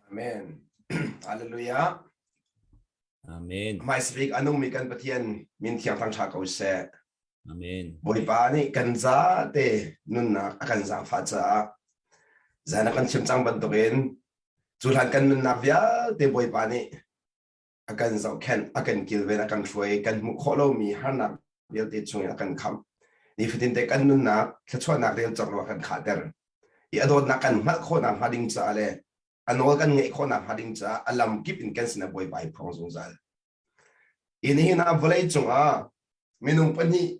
Amen. Hallelujah. Amen. Hmaisabik a nungmi kan Pathian min thiang thangṭha ko seh. Amen. Bawipa nih kan zate nunnak a kan zaangfah caah zan a kan chim cang bantukin cu hlan kan nunnak vialte Bawipa nih a kan zohkhenh, a kan kilven, a kan hruai, kan hmuh khawh lomi harnak vialte chungin a kan khamh. Nifatin te kan nunnak thluachuahnak rel cawk lo a kan khahter. I a dawtnak kan hngalh khawhnak hnga ding caah le a nawl kan ngeih khawhnak hnga ding caah a lam kip in kan sinah Bawipa i phuang zungzal. I nihin ah vawlei cungah minung pahnih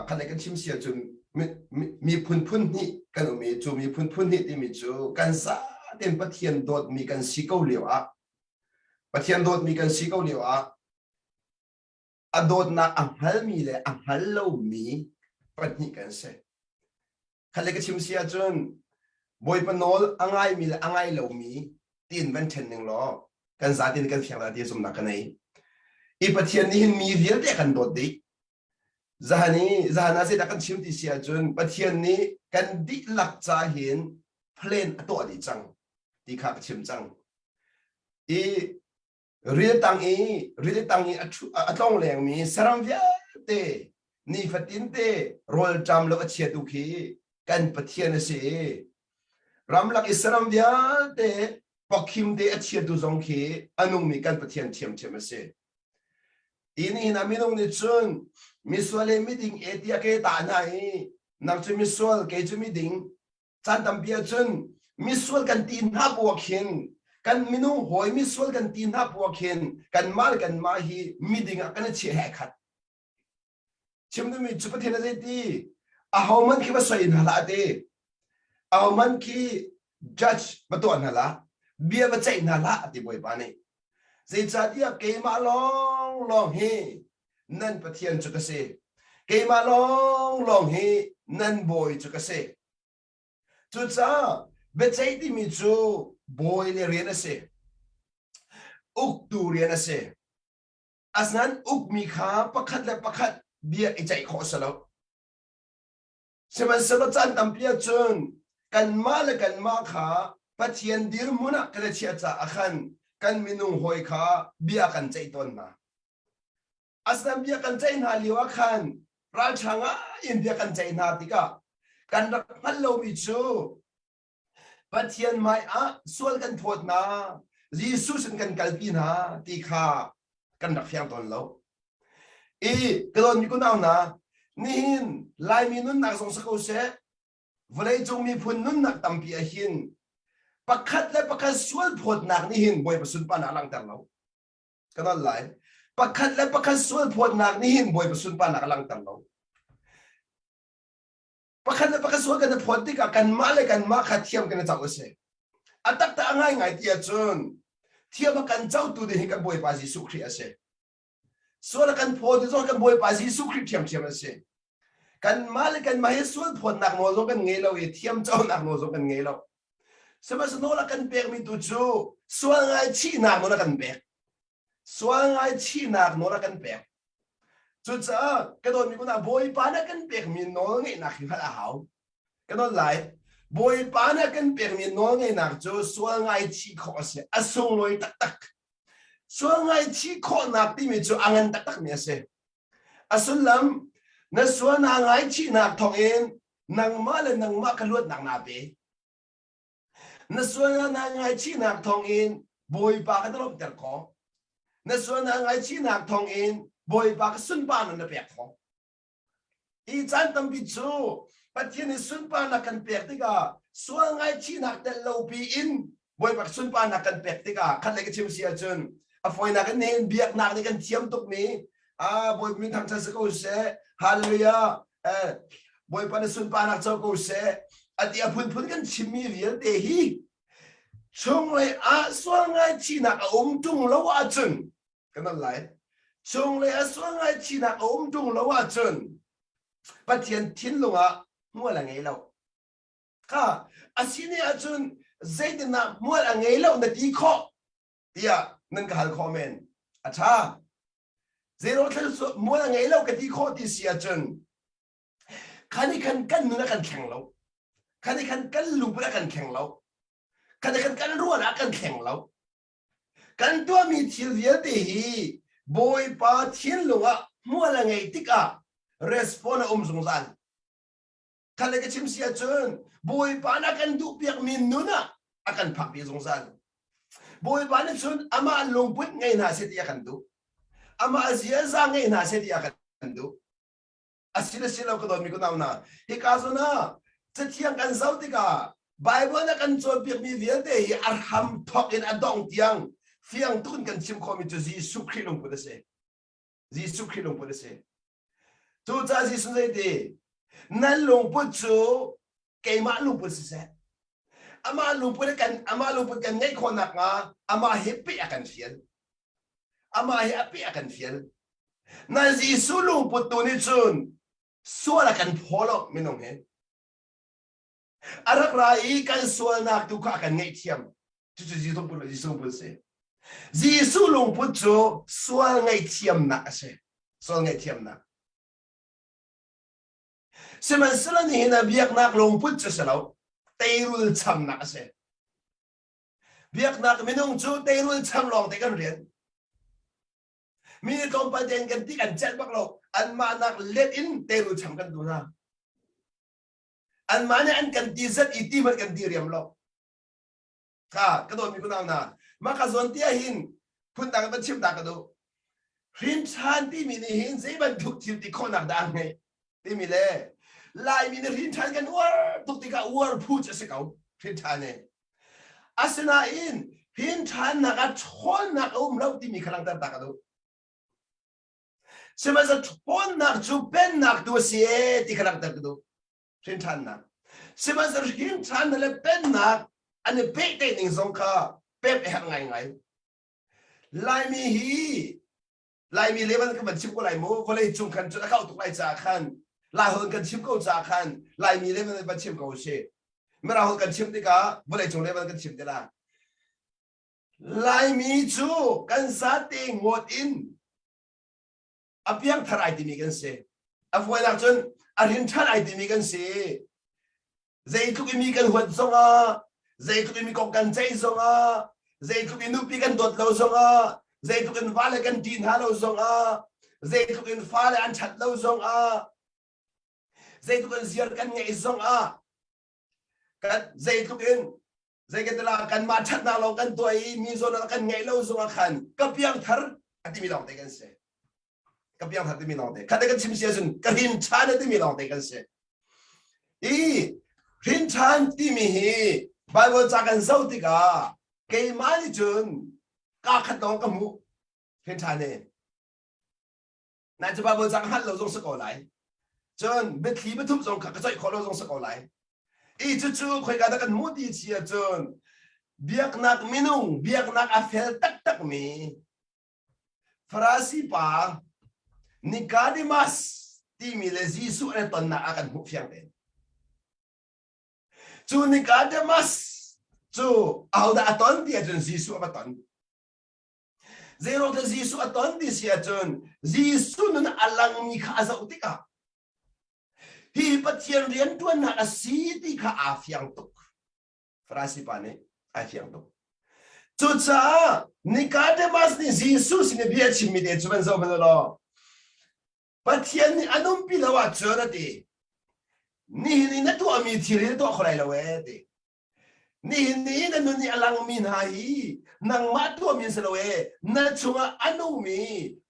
khat le kan chim si ahcun miphun phun hnih kan um i cu miphun phun hnih timi cu kan zaten Pathian dawtmi kan si ko lio ah Pathian dawtmi kan si ko lio ah a dawtnak a hngalmi le a hngal lomi pahnih kan si. Khat le ka chim si ahcun Bawipa nawl a ngaimi le a ngai lomi tiin van ṭhen ning law kan zatin kan fiang dah ti zumhnak ka nei. I Pathian nih hin mi vialte a kan dawt dih. Zahan i zahan ah zeidah kan chim ti si ahcun Pathian nih kan dihlak ca hin plan a tuah dih cang ti kha ka chim cang. I ril tang i ril tang i a tlong lengmi saram vialte nifatin te rawlṭam lo a chiatu khi kan Pathian a si i ramlak i saram vialte pakhim te a chiatu zong khi a nungmi kan Pathian ṭhiamṭhiam a si. Ini hin a minung nih cun misual le miding e tiah ke ta hna i nang cu misual kei cu miding caan tampi ahcun misual kan ti hna buak hin kan minung hawi misual kan ti hna buak hin kanmah le kanmah hi miding ah kan i chiah he khat chim duhmi cu Pathian a zeiti ahoman khi va soi hna hlah ti ahoman khi judge va tuah hna hlah bia va ceih hna hlah ti Bawipa nih zeicahtiah keimah lawng lawng hi nan Pathian cu ka si keimah lawng lawng hi nan bawi cu ka si Cucaah biaceih timi cu bawi le rian a si. Uktu rian a si. Asinain ukmi kha pakhat le pakhat bia i ceih khawh a si lo. Sihmanhsehlaw caan tampi ahcun kanmah le kanmah kha Pathian dirhmun ah kan i chiah caah khan kan minung hawi kha bia kan ceih tawn hna. Asinain bia kan ceih hna lio ah khan ralṭha ngai in bia kan ceih hna tikah kan rak hngalh lomi cu Pathian hmai ah sual kan phawt hna, Jesuh sin kan kalpi hna ti kha kan rak fiang tawn lo. I ka dawtmi kunau hna, nihin Laimi nunnak zong si ko seh, vawleicung miphun nunnak tampi ah hin pakhat le pakhat sual phawtnak nih hin Bawipa sunparnak a langhter lo. Ka nawl lai. Pakhat le pakhat sual phawtnak nih hin Bawipa sunparnak a langhter lo. Pakhat le pakhat sual kan i phawt tikah kanmah le kanmah kha thiam kan i co a si. A taktak a ngaingai ti ahcun thiam a kan cotu ding hi kan Bawipa Jesuh Khrih a si. Sual a kan phawtu zong kan Bawipa Jesuh Khrih ṭhiamṭhiam a si. Kanmah le kanmah hi sual phawtnak nawl zong kan ngei lo i thiam conak nawl zong kan ngei lo. Sihmanhsehlaw nawl a kan pekmi tu cu sual ngaichihnak nawl a kan pek. Sual ngaichihnak nawl a kan pek. Cucaah ka dawtmi kunah Bawipa nih a kan pekmi nawl ngeihnak hi hngalh a hau. Ka nawl lai. Bawipa nih a kan pekmi nawl ngeihnak cu sual ngaichih khawh a si. A sunglawi taktak. Sual ngaichih khawhnak timi cu a ngan taktakmi a si. A sullam na sual naa ngaichihnak thawngin nangmah le nangmah ka luatnak naa pe. Na sual naa ngaichihnak thawngin Bawipa ka lawmhter khawh. Na sual naa ngaichihnak thawngin Bawipa ka sunparnak na pek khawh. Hi caan tampi cu Pathian nih sunparnak kan pek tikah sual ngaichihnak tel lo piin Bawipa sunparnak kan pek tikah khat lei ka chim si ahcun a fawinak in nihin biaknak nih kan thiam tukmi ah Bawipa min thangṭhat si ko seh hallelujah eh, Bawipa na sunparnak co ko seh ati a phunphun kan chimmi vialte hi chunglei ah sual ngaichihnak a um ṭung lo ahcun kan al lai chunglei ah sual ngaichihnak a um ṭung lo ahcun Pathian thinlung ah hmual a ngei lo kha a si ne ahcun zeitindah hmual a ngei lo na ti khawh tiah nan ka hal khawh men a ṭha zeiro thil hmual a ngei lo ka ti khawh ti si ahcun khani khan kan nun a kan thleng lo khani khan kan lungput a kan thleng lo. Kan kan kan ruahnak kan thleng lo. Kan tuahmi thil vialte hi Bawipa thinlung ah hmual a ngeih tikah respond a um zungzal. Khat le ka chim si ahcun Bawipa nih a kan duhpiakmi nun ah a kan phakpi zungzal. Bawipa nih cun amah lungput ngei hna seh ti a kan duh. Amah ziaza ngei hna seh ti a kan duh. A si le si lo ka dawtmi ka nau hna. Hika zawn ah cathiang kan zoh tikah Bible na kan cawnpiakmi vialte hi a hram thawk in a dong tiang fiang tuk in kan chim khawhmi cu Jesuh Khrih lungput a si. Jesuh Khrih lungput a si. Cucaah Jesuh zeiti? Nan lungput cu keimah lungput siseh. Amah lungput kan amah lungput kan ngeih khawh nakhnga amah hi peh a kan fial. Amah hi a peh a kan fial. Na Jesuh lungput tu nih cun sual a kan phaw lo minung hi. A rak ra i kan sualnak tu kha a kan ngaihthiam. Cucu Jesuh lungput Jesuh lungput a si. Jesuh lungput cu sual ngaihthiamnak a si. Sual ngaihthiamnak. Sihmanhsehlaw nihin ah biaknak lungput cu si lo. Teirul chamnak a si. Biaknak minung cu teirul cham lawng te kan rian. Mi nih tlawmpal tein kan ti kan celh bak lo. Anmah nak let in teirul cham kan duh hna. Anmah nih an kan ti zat i ti hmanh kan ti riam lo. Kha ka dawtmi kunau hna, mah ka zawn ti ahhin phundang van chim ta ka duh. Hrin ṭhan timi nih hin zei bantuk thil ti khawhnak dah a ngeih timi le Laimi nih hrin ṭhan kan uar tuk tikah uar phu cu a si ko hrin ṭhan hi. Asinain hrin ṭhannak ah ṭhawnnak a um lo timi kha langhter ta ka duh. Sihmanhsehlaw ṭhawnnak cu pennak tu a si ee ti kha langhter ka duh. Hrin ṭhannak. Sihmanhsehlaw hrin ṭhannak le pennak an i pehtlaih ning zong kha pek a herh ngaingai. Laimi hi Laimi le van kan van chim ko lai mu vawlei cung khan cun a kauh tuk lai caah khan Laiholh kan chim ko caah khan Laimi le van van chim ko usih. Mirang holh kan chim tikah vawlei cung le van kan chim te la. Laimi cu kan zate ngawt in a piangthar ai timi kan si. A fawinak cun a rinṭhan ai timi kan si. Zeitluk i mi kan huat zongah, zeitluk i mi kong kan ceih zongah, zeitluk i nupi kan dawt lo zongah, zeitluk in vale kan ṭih hna lo zongah, zeitluk in fale an ṭhat lo zongah, zeitluk in ziar kan ngeih zongah, kan zeitluk in zeikatila kanmah ṭhatnak lawng kan tuah i mi zawn kan ngeih lo zongah khan ka piangthar a timi lawng te kan si. Ka piangthar timi lawng te. Khat kan chim si ahcun ka rin ṭhan a timi lawng te kan si. I rin ṭhan timi hi Bible ca kan zoh tikah keimah nih cun kaa khat lawng ka hmuh rin ṭhan hi. Na cu Bible ca ka hngalh lo zong si ko lai. Cun biathli biathup zong kha ka coih khawh lo zong si ko lai. I cucu khoika dah kan hmuh ti si ahcun biaknak minung biaknak a fel taktakmi Farasi pa Nicodemus timi le Jesuh an i tonnak ah kan hmuh fiang tein. Cu Nicodemus cu ahodah a ton ti ahcun Jesuh a va ton. Zeiruang dah Jesuh a ton ti si ahcun Jesuh nun a langmi kha a zoh tikah hi Pathian rianṭuannak a si ti kha aa fiang tuk. Farasi pa nih ai fiang tuk. Cucaah Nicodemus nih Jesuh sin i bia a chimmi te cu van zoh hmanh law Pathian nih an umpi lo ahcun a ti. Nihin i na tuahmi thil hi na tuah kho lai lo ee ti. Nihin ni na nun i a langmi hna hi nangmah tuahmi an si lo ee na chungah a nungmi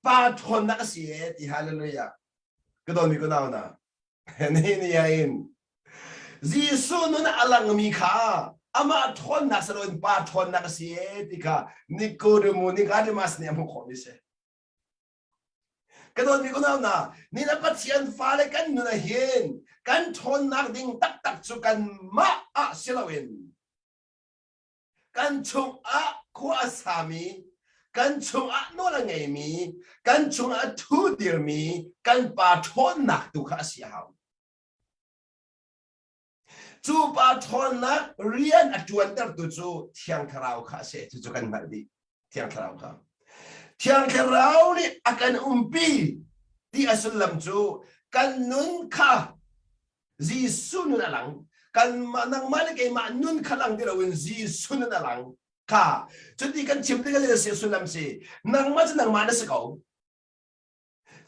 pa ṭhawnnak a si ee ti hallelujah. Ka dawtmi ka nau hna. Nihin ni ah hin Jesuh nun a langmi kha amah ṭhawnnak si loin pa ṭhawnnak a si ee ti kha Nicodemus Nicodemus nih a hmuh khawhmi a si. Ka dawtmi unau hna, ni na Pathian fale kan nun ah hin kan ṭhawnnak ding taktak cu kanmah ah si loin kan chungah khua a sami, kan chungah nawl a ngeimi, kan chungah a thu dirmi kan pa ṭhawnnak tu kha a si a hau. Cu pa ṭhawnnak rian a ṭuantertu cu Thiang Thlarau kha a si. Cucu kan hngalh dih. Thiang Thlarau kha. Thiang Thlarau nih a kan umpi ti a sullam cu kan nun kha Jesuh nun a lang. Kanmah nangmah le keimah nun kha lang ti loin Jesuh nun a lang. Kha cuti kan chim tikah zei sullam si? Nangmah cu nangmah na si ko.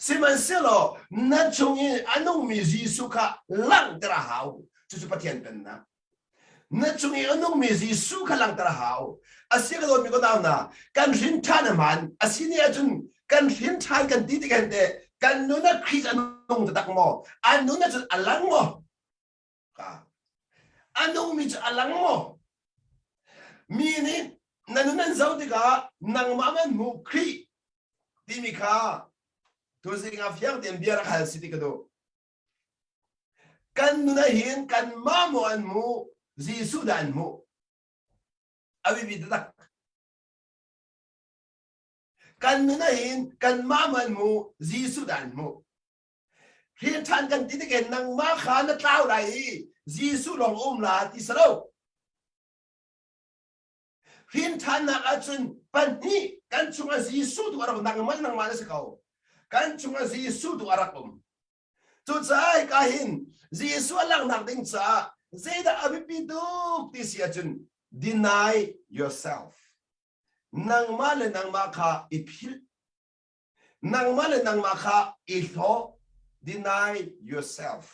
Sihmanhsehlaw na chung i a nungmi Jesuh kha langhter a hau. Cucu Pathian pennak. Na chung i a nungmi Jesuh kha langhter a hau. A si ka dawtmi ka nau hna, kan hrin ṭhan a hmaan. A si ni ahcun kan hrin ṭhan kan ti tik hin teh kan nun ah Khrist a nung taktak maw? A nun ahcun a lang maw? A nungmi cu a lang maw? Mi nih na nun an zoh tikah nangmah man hmu Khrih timi kha tuzing ah fiang tein bia rak hal si ti ka duh. Kan nun ah hin kanmah maw an hmuh, Jesuh dah an hmuh? A biapi taktak. Kan nun ah hin kanmah maw an hmuh, Jesuh dah an hmuh? Hrin ṭhan kan ti tik nangmah kha na tlau lai i Jesuh lawng um la ti si lo. Hrinthannak ahcun pahnih kan chungah Jesuh tu a rak nangmah nangmah na si ko. Kan chungah Jesuh tu a rak um. Cucaah hika hin Jesuh a langhnak ding caah zeidah a biapi tuk ti si ahcun deny yourself. Nangmah le nangmah kha i philh. Nangmah le nangmah kha i hlaw. Deny yourself.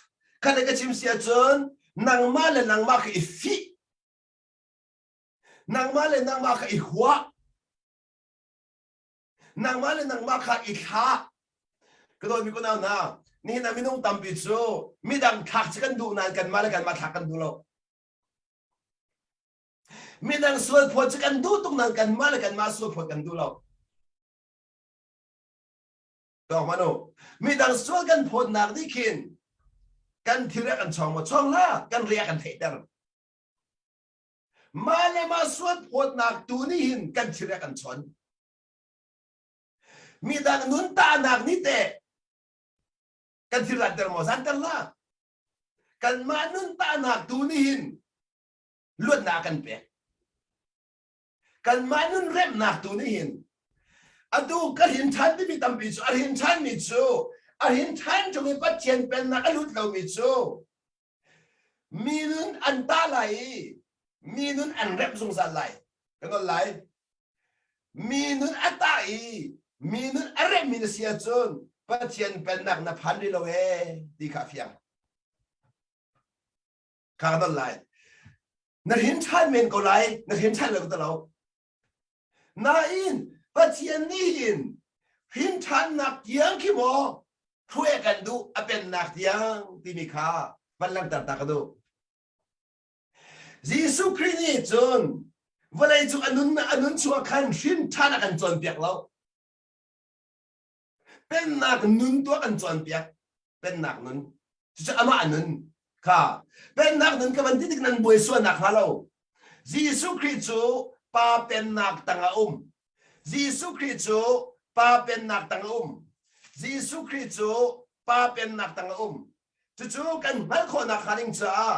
Khat ka chim si ahcun nangmah le nangmah kha i fih. Nangmah le nangmah kha i huah. Nangmah le nangmah kha i thlah. Ka dawtmi ka nau hna, nihin ah minung tampi cu midang thlak cu kan duh nain kanmah le kanmah thlak kan duh lo. Midang sual phawt cu kan duh tuk nain kanmah le kanmah sual phawt kan duh lo. Tawk manu, midang sual kan phawtnak nih khin kan thil kan chawng maw chawng hlah, kan ria kan theihter. Mah le mah sual phawtnak tu nih hin kan thil a kan chon. Midang nun tahnak nih teh kan thil zanter maw zanter la. Kanmah nun tahnak tu nih hin luatnak kan pek. Kanmah nun remnak tu nih hin atu ka hin ṭhan timi tampi cu a hin ṭhanmi cu a hin ṭhan ṭung i Pathian pennak a lut lomi cu Mi nun an tah lai i mi nun an remh zungzal lai. Ka nawl lai. Mi nun a tah i mi nun a remhmi na si ahcun Pathian pennak na phan rih lo ee ti kha a fiang. Kha ka nawl lai. Na hrin ṭhan men ko lai, na hrin ṭhan lo ka lo. Nain Pathian nih hin hrinṭhannak tiang khi maw hruai kan duh a pennak tiang timi kha van langhter ta ka duh. Jesuh Khrih nih cun vawlei cu a nun a nun chungah khan hrinṭhan a kan cawnpiak lo. Pennak nun tu a kan cawnpiak. Pennak nun. Cucu amah a nun kha. Pennak nun ka van ti tik nan buai sualnak hnga lo. Jesuh Khrih cu Pa pennak tang a um. Jesuh Khrih cu Pa pennak tang a um. Jesuh Khrih cu Pa pennak tang a um. Cucu kan hngalh khawhnak hnga ding caah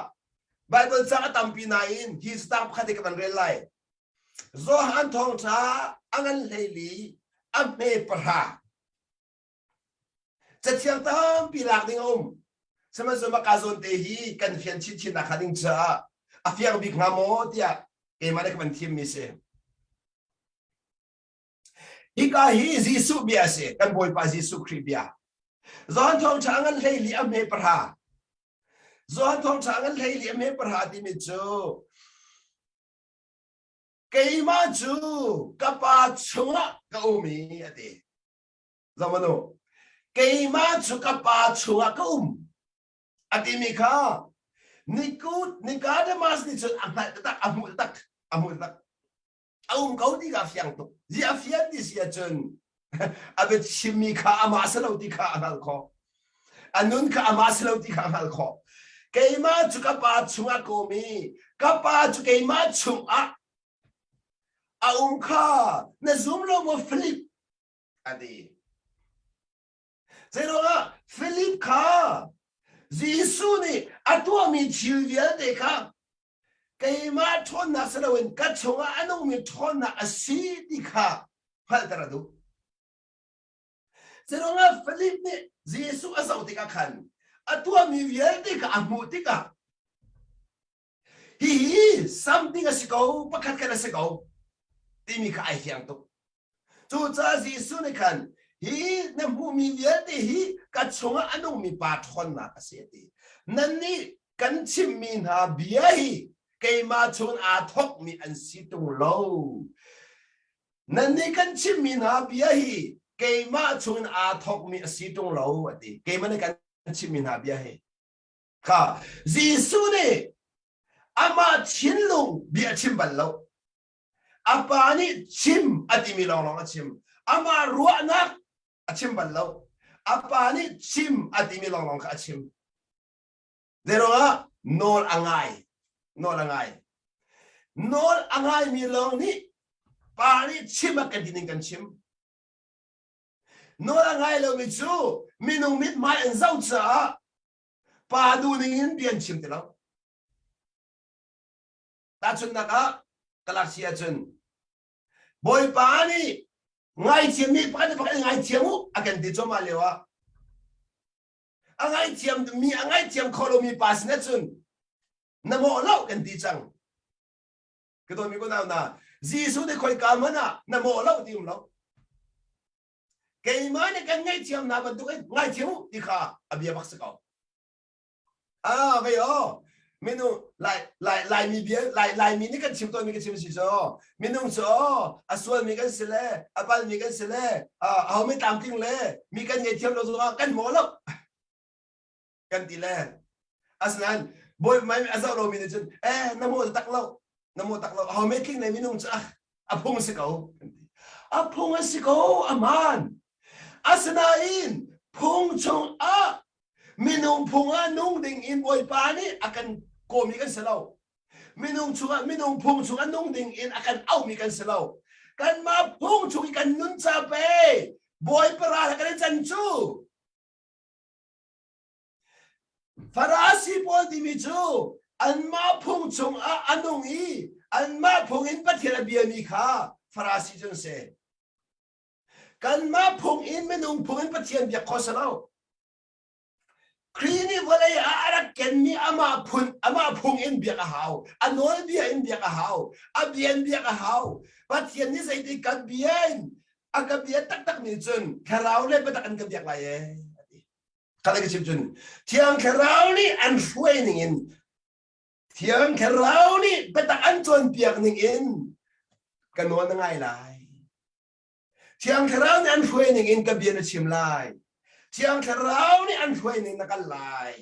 Bible ca a tampi nain hi catang pakhat hi ka van rel lai. Johan thawngṭha a ngan hleili a hme pahra. Cathiang tampi lak ding a um. Sihmanhsehlaw maka zawn te hi kan fian chinchin nak hnga ding caah a fiang bik hnga maw tiah keimah nih ka van thimmi si. Hika hi Jesuh bia a si, kan Bawipa Jesuh Khrih bia. Johan thawngṭha a ngan hleili a hme pahra. Johan thawngṭha a ngan hleili a hme pahra timi cu keimah cu ka pa chungah ka um i a ti. Zohmanh keimah cu ka pa chungah ka um a timi kha Niku Nicodemus nih cun a hngalh taktak a hmuh taktak a hmuh taktak a um ko ti kha a fiang tuk zi a fian ti si ahcun a biachimmi kha amah si lo ti kha a hngalh khawh a nun kha amah si lo ti kha a hngalh khawh keimah cu ka pa chungah ka um i ka pa cu keimah chungah a um kha na zum lo maw Philip a ti. Zeiruangah Philip kha Jesuh nih a tuahmi thil vialte kha keimah ṭhawnnak si loin ka chungah a nungmi ṭhawnnak a si ti kha hngalhter a duh. Zeiruangah Philip nih Jesuh a zoh tikah khan a tuahmi vialte kha a hmuh tikah. Hihi something a si ko, pakhat khat a si ko timi kha ai fiang tuk. Cucaah Jesuh nih khan hi na hmuhmi vialte hi ka chungah a nungmi pa ṭhawnnak a si a ti. Nannih kan chimmi hna bia hi keimah chung aa thawkmi an si tung lo. Nannih kan chimmi hna bia hi keimah chungin aa thawkmi a si ṭung lo a ti. Keimah nih kan chimmi hna bia hi. Kha Jesuh nih amah thinlung bia a chim bal lo. A pa nih chim a timi lawnglawng a chim. Amah ruahnak a chim bal lo. A pa nih chim a timi lawnglawng kha a chim. Zeiruangah nawl a ngai. Nawl a ngai. Nawl a ngaimi lawng nih pa nih chim a kan ti ning kan chim. Nawl a ngai lomi cu minung mithmai an zoh caah pa duh ning in bia an chim ti lo. Tahchunhnak ah ka lak si ahcun Bawipa nih ngaithiam mi pakhat le pakhat in ngaithiam u a kan ti cuahmah lio ah a ngaithiam mi a ngaithiam kho lomi pa sin ahcun na mawh lo kan ti cang. Ka dawtmi ko nau na Jesuh nih khoika hmanh ah na mawh lo ti um lo. Keimah nih kan ngaihthiam hna bantuk in ngaithiam u ti kha a bia bak si ko. Ah, vei o. Minung lai lai laimi bia lai laimi nih kan chim tawnmi ka chim si cu. Minung cu a sualmi kan si le a palmi kan si le aho mi tlamtling le mi kan ngaihthiam lo zongah kan maw lo kan ti le. Asinain bawi mai a zoh lomi nih cun eh na maw tak lo na maw tak lo aho me tling le minung cu a phung si ko kan ti. A phung a si ko a hmaan. Asinain phung chung ah Minung phung ah nung ding in Bawipa nih a kan kawmi kan si lo. Minung chungah minung phung chungah nung ding in a kan auhmi kan si lo. Kanmah phung chung i kan nun ca pe Bawipa ral kan i can cu. Farasi pawl timi cu anmah phung chungah a nung i anmah phung in Pathian a biami kha Farasi cu an si. Kanmah phung in minung phung in Pathian biak khawh si lo. Khrih nih vawlei ah a rak kenmi amah phun amah phung in biak a hau. A nawlbia in biak a hau. A bia in biak a hau. Pathian nih zeiti ka bia in a ka bia taktak nih cun thlarau le biatak an ka biak lai ee. Kha ka chim cun Thiang Thlarau nih an hruai ning in Thiang Thlarau nih biatak an cawnpiak ning in ka nawl na ngai lai. Thiang Thlarau nih an hruai ning in ka bia na chim lai. Thiang Thlarau nih an hruai ning na kal lai.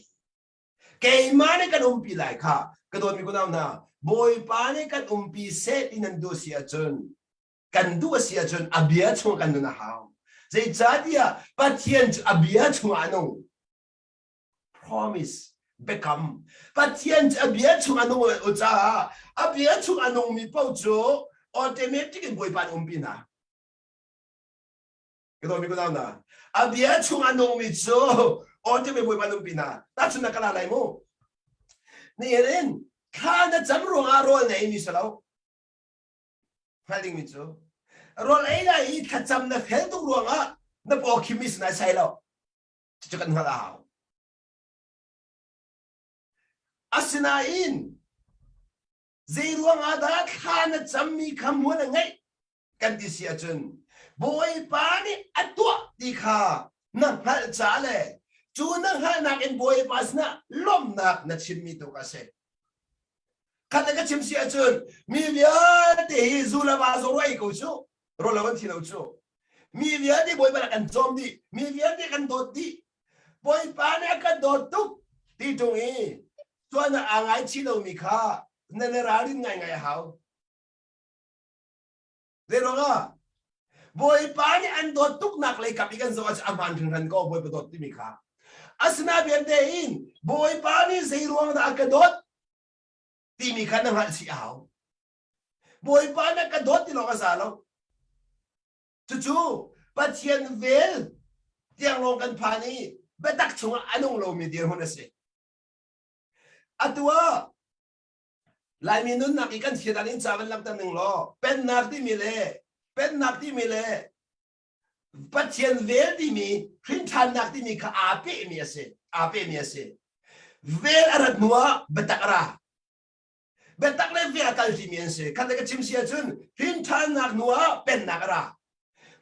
Keimah nih kan umpi lai kha ka dawtmi kunau hna Bawipa nih kan umpi seh ti nan duh si ahcun kan duh a si ahcun a bia chung kan nun a hau. Zeicahtiah Pathian cu a bia chungah a nung. Promise biakam Pathian cu a bia chung a nung u caah a bia chung a nungmi paoh cu automatic in Bawipa nih umpi hna. Ka dawtmi kunau hna, a bia chung a nungmi cu automatic Bawipa nih umpi hna. Tahchunhnak ka la lai mu. Nihin thla na cam ruangah rawl na eimi si lo. Hngalh dingmi cu rawl ei lai i thlacam na fel tuk ruangah na paw khimmi si nai sai lo. Cucu kan hngalh a hau. Asinain zei ruangah dah thla na cammi kha hmual a ngeih kan ti si ahcun Bawipa nih a tuah ti kha na hngalh ca le cu na hngalhnak in Bawipa sinah lawmhnak na chimmi tu kha a si. Khat ka chim si ahcun mi vialte hi zu le va zong ei ko cu rawl lo an thi lo cu. Mi vialte Bawipa nih kan cawm dih, mi vialte kan dawt dih. Bawipa nih a kan dawt tuk ti ṭung i tuan ah aa ngaichih lomi kha na na ralrin ngaingai a hau. Zeiruangah? Bawipa nih an dawt tuknak lei kap i kan zoh ahcun a hmaan hringhran ko Bawipa dawt timi kha. Asinain tein Bawipa nih zeiruang dah a ka dawt timi kha na hngalh chih a hau. Bawipa na ka dawt ti lawng a za lo. Cucu Pathian vel tiang lawng kan phan i biatak chungah a nung lomi dirhmun a si. Atu ah Laimi nunnak i kan thil dan in ca van langhter ning law pennak timi le pennak timi le Pathian vel timi hrinṭhannak timi kha aa pehmi a si. Aa pehmi a si. Vel a rat hnu ah biatak a ra. Biatak le ve a kal timi an si. Khat le ka chim si ahcun hrinthannak hnu ah pennak a ra.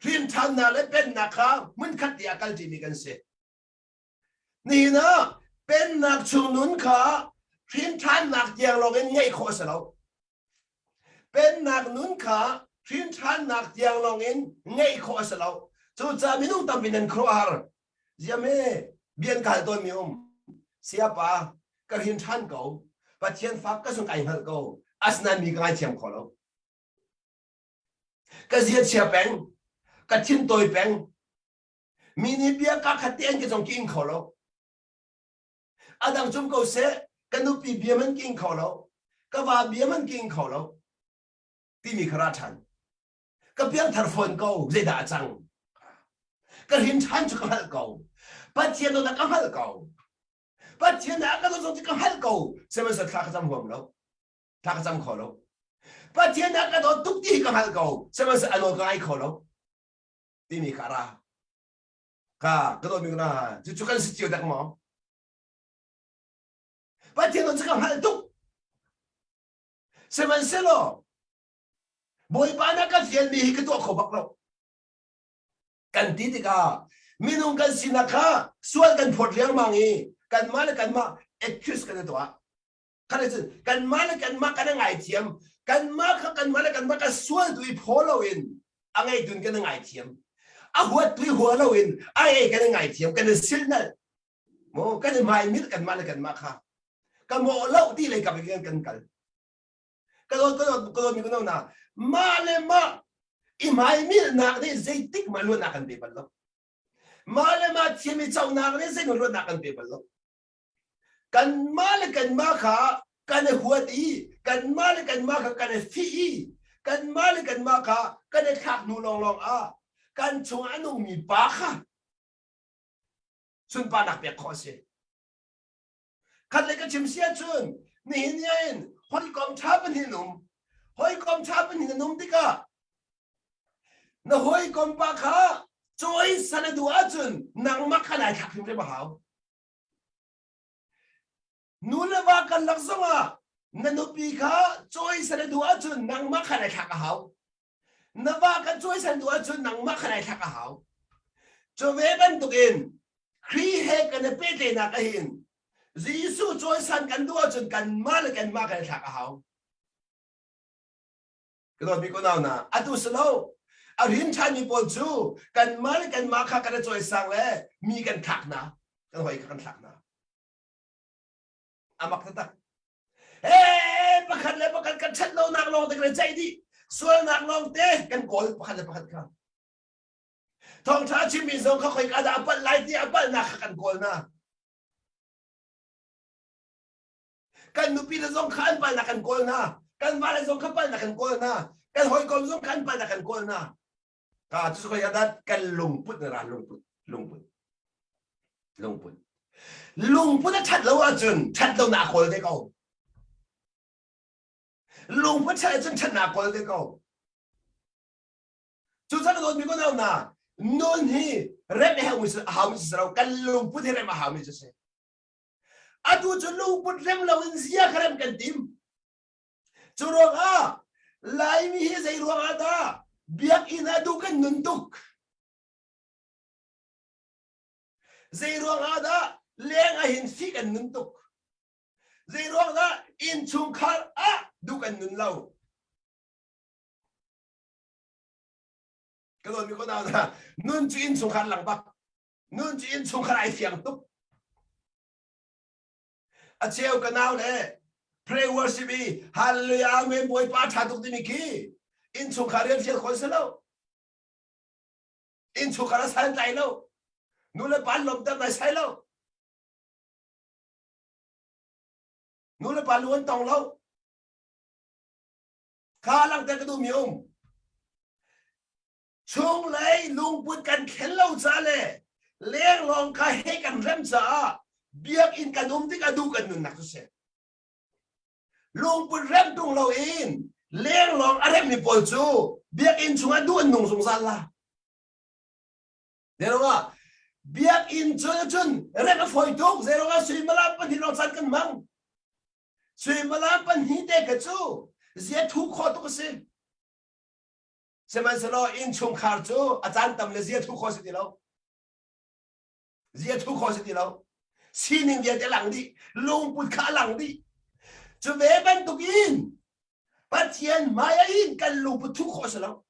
Hrinthannak le pennak kha hmunkhat te ah kal timi kan si. Nihin ah pennak chung nun kha hrinthannak tiang lawng in ngeih khawh a si lo. Pennak nun kha hrinthannak tiang lawng in ngeih khawh a si lo. Cucaah minung tampi nan khuaruahhar. Ziam he bian ka hal tawnmi um. Sayapa, ka hrin ṭhan ko. Pathian fak ka sung kai hngalh ko. Asinain mi ka ngaithiam kho lo. Ka zia chia peng. Ka thin tawi peng. Mi nih bia ka khat te an ka zong ki ing kho lo. Adang cum ko seh, ka nupi bia man ki ing kho lo. Ka va bia man ki ing kho lo. Timi kha ra ṭhan. Ka piangthar fawn ko zeidah a cang ka hrin ṭhan cu ka hngalh ko Pathian dawt ka hngalh ko Pathian a ka dawt zong cu ka hngalh ko sihmanhsehlaw thla ka cam huam lo thla ka cam kho lo Pathian a ka dawt tuk ti ka hngalh ko sihmanhsehlaw a nawl ka ngai kho lo timi kha ra ka ka dawt mi na cu cu kan si cio dek maw Pathian dawt cu ka hngalh tuk sihmanhsehlaw Bawipa na ka fialmi hi ka tuah kho bak lo. Kan ti tikah minung kan sinak kha sual kan phawt riangmang i kanmah le kanmah accuse kan i tuah. Khan cun kanmah le kanmah kan ngaithiam. Kanmah kha kanmah le kanmah ka sual tu i phaw loin a ngei kan i ngaithiam. A huat tu i hua loin a ei kan i ngaithiam kan i silnal. Mo kan i hmai kanmah le kanmah kha. Ka mawh lo ti lei kap in kan kal. Ka dawt ka dawt ka dawt mi ka na mah le mah i hmaimilhnak nih zeitik mah luatnak kan pe bal lo. Mah le mah thiam i conak nih zeimaw luatnak kan pe bal lo. Kanmah le kanmah kha kan i huat i kanmah le kanmah kha kan i fih i kanmah le kanmah kha kan i thlak hnu lawnglawng ah kan chung a nungmi pa kha sunparnak pek khawh a si. Khat le ka chim si ahcun nihin ni in hawikom ṭha pahnih um. Hawikom ṭha pahnih nan um tikah na hawikom pa kha cawi san a duh ahcun nangmah kha nai thlak hrimhrim a hau. Nu le va karlak zongah na nupi kha cawi san a duh ahcun nangmah kha nai thlak a hau. Na va kan cawisan duh ahcun nangmah kha nai thlak a hau. Cu ve bantukin Khrih he kan i pehtlaihnak ahhin Jesuh cawisan kan duh ahcun kanmah le kanmah kan i thlak a hau. Ka dawtmi ko nau na atu si lo. A rin ṭhanmi pawl cu kanmah le kanmah kha kan i cawisang le mi kan thlak hna. Kan hawi kha kan thlak hna. A mak taktak. Hey, pakhat le pakhat kan ṭhat lonak lawng te kan i ceih dih. Sualnak lawng te kan kawl pakhat le pakhat kha. Thawngṭha chimmi zong kha khoika dah a palh lai ti a palhnak kha kan kawl hna. Kan nupi le zong kha an palhnak kan kawl hna. Kan vale zong kha palhnak kan kawl hna. Kan hawikom zong kha an palhnak kan kawl hna. Ka cu khoika dah kan lungput na ra lungput lungput lungput lungput a ṭhat lo ahcun ṭhat lonak a kawl te ko. Lungput ṭhat ahcun ṭhatnak a kawl te ko. Cucaah ka dawtmi ko na nun hi rem a haumi a haumi si lo kan lungput hi rem a haumi cu si. Atu cu lungput rem loin zia kha rem kan tim. Cu ruangah Laimi hi zei ruangah dah biakinn ah duh kan nun tuk? Zei ruangah dah leng ah hin fih kan nun tuk? Zei ruang dah innchungkhar ah duh kan nun lo? Ka dawtmi ko na nun cu innchungkhar lang bak. Nun cu innchungkhar ai fiang tuk. A cheu ka nau le pray worship i hallelujah amen bawipa ṭha tuk timi khi innchungkhar rian fial khawh si lo. Innchungkhar a san tlai lo. Nu le pa lawmter nai sai lo. Nu le pa lu an tong lo. Kha langhter ka duhmi um. Chunglei lungput kan thlen lo ca le lenglawng kha he kan rem caah biakinn kan um tik a duh kan nunnak cu si. Lungput rem tung loin lenglawng a remmi pawl cu biakinn chungah duh an nung zungzal la. Zeirangah biakinn cu cun rem a fawi tuk zeirangah suimilam pahnih lawng caan kan hmang. Suimilam pahnih te kha cu zia thu khawh tuk a si. Sihmanhsehlaw innchungkhar cu a caan tam le zia thu khawh si ti lo. Zia thu khawh si ti lo. Sining vialte lang dih, lungput kha a lang dih. Cu ve bantuk in Pathian hmai ah hin kan lungput thu khawh si lo.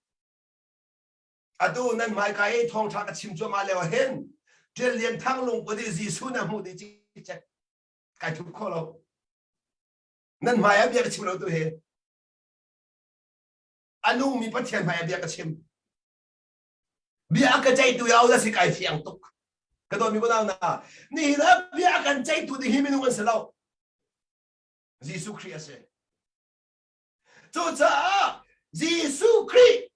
Atu nan hmaika i thawngṭha ka chim cuahmah lio ah hin Ṭial Lian Thang lungput i Jesuh na hmuh dih cikcek. Kai thup khawh lo. Nan hmai ah bia ka chim lo tu hi. A nungmi Pathian hmai ah bia ka chim. Bia a ka ceihtu i au si kai fiang tuk. Ka dawtmi unau hna, nihin ah bia a kan ceihtu ding hi minung an si lo. Jesuh Khrih a si. Cucaah Jesuh Khrih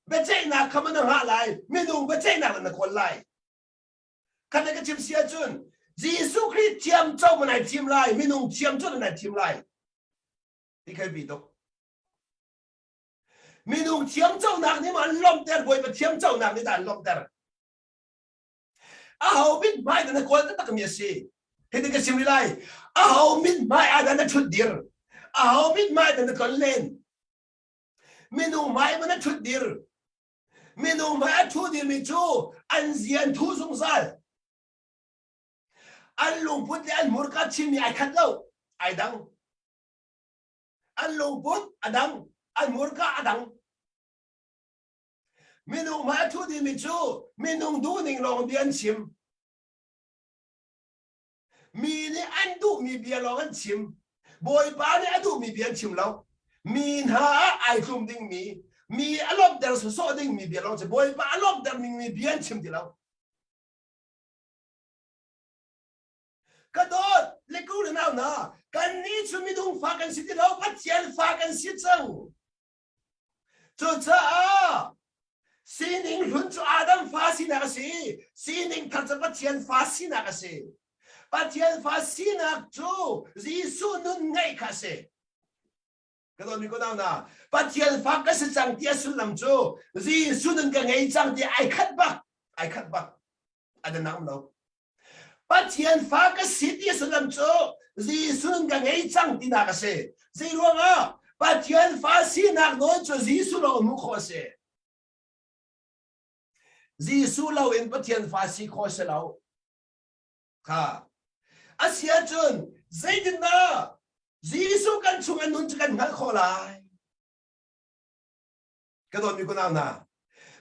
biaceihnak kha na hngah lai, minung biaceihnak na kawl lai. Khat ka chim si ahcun Jesuh Khrih thiam co man ai thim lai, minung thiam co nan ai thim lai. Ti kai bi tuk. Minung thiam conak nih ma an lawmhter, Bawipa thiam conak nih dah an lawmhter. Aho mit hmai dah na kawl taktak mi a si. Hitin ka chim rih lai. Aho mit hmai ah dah na ṭhut dir. Aho mit hmai dah na tlon len. Minung hmai ma na ṭhut dir. Minung hmai a ṭhu dirmi cu an zia an thu zungzal. An lungput le an hmurka chimmi ai khat lo. Ai dang. An lungput a dang. An hmurka a dang. Minung hmai a ṭhu dingmi cu minung duhning lawng bia an chim. Mi nih an duhmi bia lawng an chim. Bawipa nih a duhmi bia an chim lo. Mi hna ah ai tlum dingmi, mi a lawmhter sawsawh dingmi bia lawng chim. Bawipa a lawmhter dingmi bia an chim ti lo. Ka dawt, le ku le nau na, kan nih cu minung fa kan si ti lo, Pathian fa kan si cang. Cucaah sining hlun cu Adam fa sinak a si. Sining thar cu Pathian fa sinak a si. Pathian fa sinak cu Jesuh nun ngeih kha a si. Ka dawtmi ko nau na Pathian fa ka si cang ti a sullam cu Jesuh nun ka ngei cang ti ai khat bak ai khat bak a dan um lo. Pathian fa ka si ti sullam cu Jesuh ka ngei cang tinak a si. Zei ruangah Pathian fa sinak nawl cu Jesuh lawng hmuh khawh a si. Jesuh lo in Pathian fa si khawh a si lo. Kha. A si ahcun zeitindah Jesuh kan chung a nun cu kan hngalh khawh lai? Ka dawtmi kunau hna,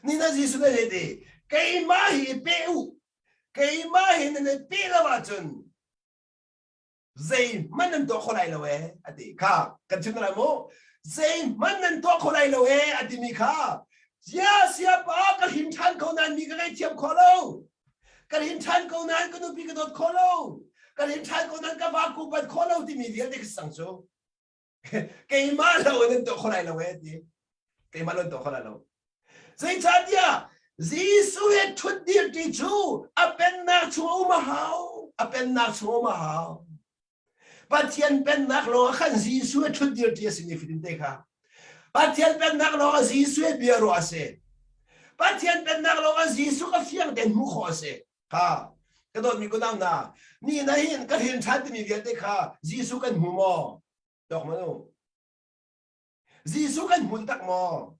nina Jesuh nih hei ti, keimah hi pe u, keimah hi nan i pe lo ahcun zeihmanh nan tuah kho lai lo ee, a ti. Kha, kan chim lai mu. Zeihmanh nan tuah kho lai lo ee, a timi kha, Zia siapa ka him ṭhan ko nain mi ka ngaihthiam kho lo. Ka him ṭhan ko nain ka nupi ka dawt kho lo. Ka him ṭhan ko nain ka va ku bat kho lo timi vialte ka sang cu. Keimah lo in nan tuah kho lai lo ee ti. Keimah lo in tuah kho lai lo. Zeicahtiah Jesuh he ṭhut dir ti cu a pennak chung um a hau. A pennak chung um a hau. Pathian pennak lawng ah khan Jesuh he ṭhut dir ti a si ni fitin te kha. Pathian pennak lawng ah Jesuh he bia ruah a si. Pathian pennak lawng ah Jesuh ka fiang tein hmuh khawh a si. Kha ka dawtmi kunau hna, ni na hin ka hrin ṭhan timi vialte kha Jesuh kan hmu maw? Dok manu. Jesuh kan hmu tak maw?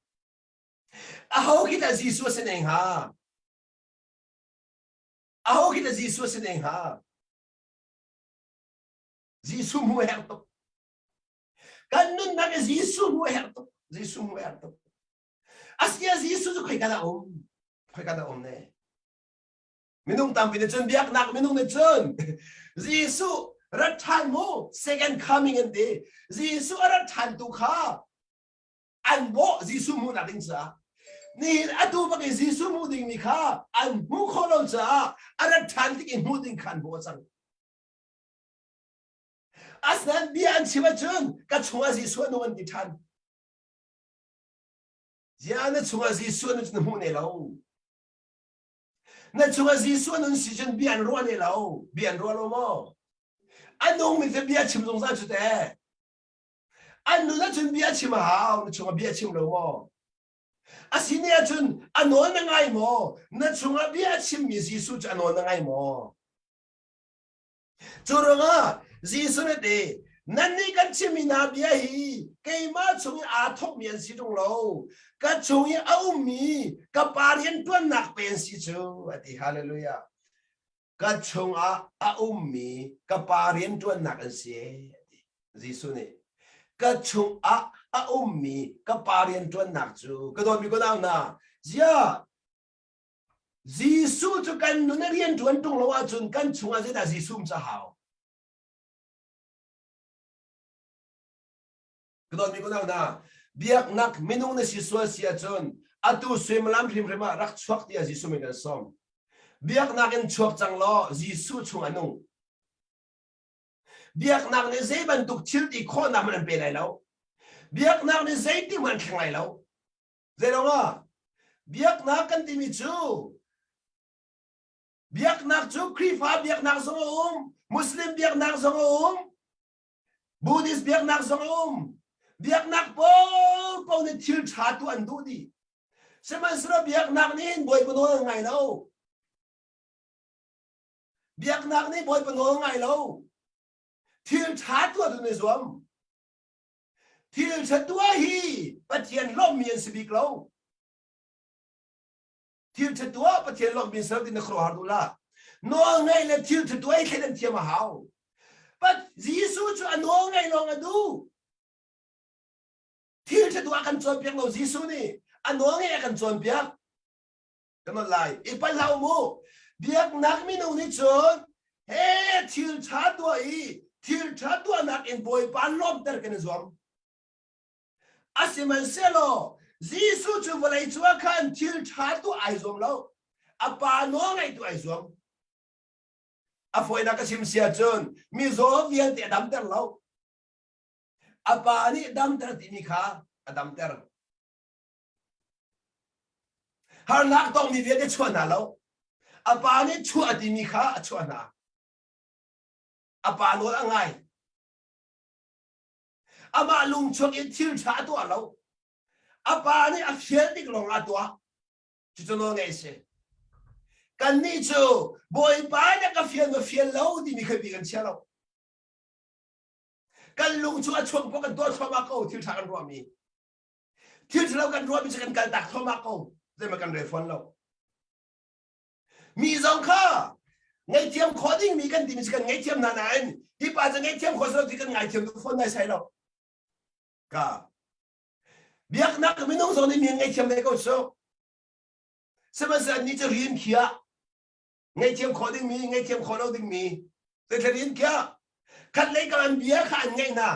Aho khi dah Jesuh a si ne hnga? Aho khi dah Jesuh a si ne hnga? Jesuh hmu a herh tuk. Kan nunnak i Jesuh hmu a herh tuk. Jesuh hmu a herh tuk. Asia Jesuh cu khoika dah um? Khoika dah um ne? Minung tampi nih cun biaknak minung nih cun Jesuh rat ṭhan mu second coming an ti. Jesuh a rat ṭhan tu kha an bawh Jesuh hmuhnak ding caah. Nihin atu bak i Jesuh hmuh dingmi kha an hmuh khawh lo caah a rat ṭhan tik i hmuh ding kha an bawh cang. Asinain bia an chim ahcun ka chungah Jesuh a nung an ti ṭhan. Ziah na chungah Jesuh a nun cu na hmuh ne lo. Na chungah Jesuh nun si cun bia an ruah ne lo. Bia an ruah lo maw? A nungmi cu bia chim zungzal cu teh. An nun ahcun bia chim a hau. Na chungah bia chim lo maw? A si ne ahcun a nawl na ngai maw? Na chungah bia a chimmi Jesuh cu a nawl na ngai maw? Cu ruangah Jesuh nih ti, Nannih kan chimmi hna bia hi keimah chung i aa thawkmi an si ṭung lo. Ka chung i a ummi ka Pa rianṭuannak pe an si cu, a ti. Hallelujah. Ka chungah a ummi ka Pa rianṭuannak an si, a ti. Jesuh nih ka chungah a ummi ka Pa rianṭuannak cu ka dawtmi ka nau hna, ziah Jesuh cu kan nun a rianṭuan ṭung lo ahcun kan chungah zeidah Jesuh um cu a hau? Ka dawtmi ka nau hna, biaknak minung na si sual si ahcun atu suimilam hrimhrim ah rak chuak tiah Jesuh min kan sawm. Biaknak in chuak cang law Jesuh chung a nung. Biaknak nih zei bantuk thil ti khawhnak hmanh an pe lai lo. Biaknak nih zei ti hmanh an thleng lai lo. Zei ah biaknak kan timi cu Biaknak cu Khrihfa biaknak zong a um, Muslim biaknak zong a um, Buddhist biaknak zong a um. Biaknak paohpaoh nih thil ṭha tu an duh dih. Sihmanhsehlaw biaknak nih hin Bawipa nawl an ngai lo. Biaknak nih Bawipa nawl ngai lo. Thil ṭha tuah tu nih zuam. Thil ṭha tuah hi Pathian lawmhmi an si bik lo. Thil ṭha tuah Pathian lawmhmi ser ti na khuaruahhar duh lah. Nawl ngaih le thil ṭha tuah i thleidan thiam a hau. But Jesuh cu a nawl ngaih lawng a duh. Thil ṭha tuah a kan cawnpiak lo Jesuh nih. A nawl ngaih a kan cawnpiak. Kan on lai. I palh hlah u mu. Biaknak minung nih cun he thil ṭha tuah i thil ṭha tuahnak in Bawipa lawmhter kan i zuam. Asihmanhsehlaw Jesuh cu vawlei cungah khan thil ṭha tuah ai zuam lo. A pa nawl ngaih tu ai zuam. A fawinak ka chim si ahcun mizaw vialte a damter lo. A pa nih damter timi kha a damter. Harnak tongmi vialte chuah hna lo. A pa nih chuah a timi kha a chuah hna. A pa nawl a ngai. Amah lungchuak in thil ṭha a tuah lo. A pa nih a fial tik lawng a tuah. Cucu nawl ngeih a si. Kannih cu Bawipa nih ka fial maw fial lo timi kha bi kan chia lo. Kan lung cu a chuak pawh kan tuah thluahmah ko thil ṭha kan ruahmi. Thil ṭhalo kan ruahmi cu kan kaltak thluahmah ko. Zeihmanh kan rel fawn lo. Mi zong kha ngaihthiam khawh dingmi kan timi cu kan ngaihthiam hna nain hi pa cu ngaihthiam khawh si lo ti kan ngaithiam duh fawn nai sai lo. Ka biaknak minung zong nih mi ngaihthiam ve ko su. Sihmanhsehlaw annih cu rian khiah ngaihthiam khawh dingmi ngaihthiam khawh lo dingmi zeithla rian khiah khat lei kam an bia kha an ngaih hna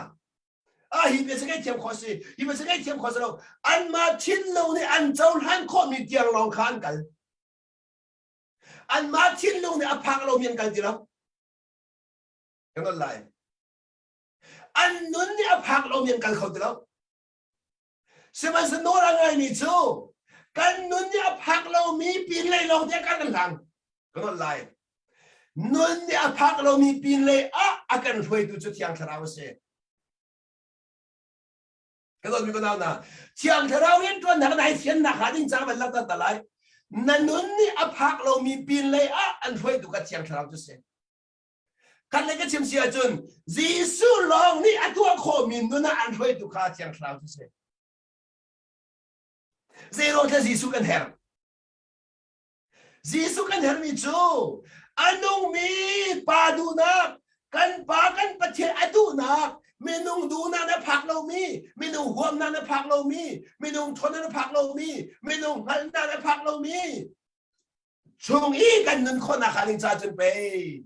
ah hi bia cu ngaihthiam khawh si hi bia cu ngaihthiam khawh si lo anmah thinlung nih an cohlan khawhmi tiang lawng kha an kal Anmah thinlung nih a phak lomi an kal ti lo. Kan on lai. An nun nih a phak lomi an kal kho ti lo. Sihmanhsehlaw nawl a ngaimi cu kan nun nih a phak lomi pinlei lawng te kan hlang. Kan on lai. Nun nih a phak lomi pinlei ah a kan hruaitu cu Thiang Thlarau a si. Ka dawtmi ka nau hna, Thiang Thlarau rianṭuannak na i fiannak hnga ding caah van langhter ta lai. Na nun nih a phak lomi pinlei ah an hruaitu ka Thiang Thlarau cu si. Khat le ka chim si ahcun Jesuh lawng nih a tuah khawhmi nun ah an hruaitu kha Thiang Thlarau cu si. Zeiruang dah Jesuh kan herh? Jesuh kan herhmi cu a nungmi pa duhnak, kan pa kan Pathian a duhnak, minung duhnak na phak lomi, minung huamnak na phak lomi, minung ṭhawnnak na phak lomi, minung hngalhnak na phak lomi chung i kan nun khawhnak hnga ding ca cun pei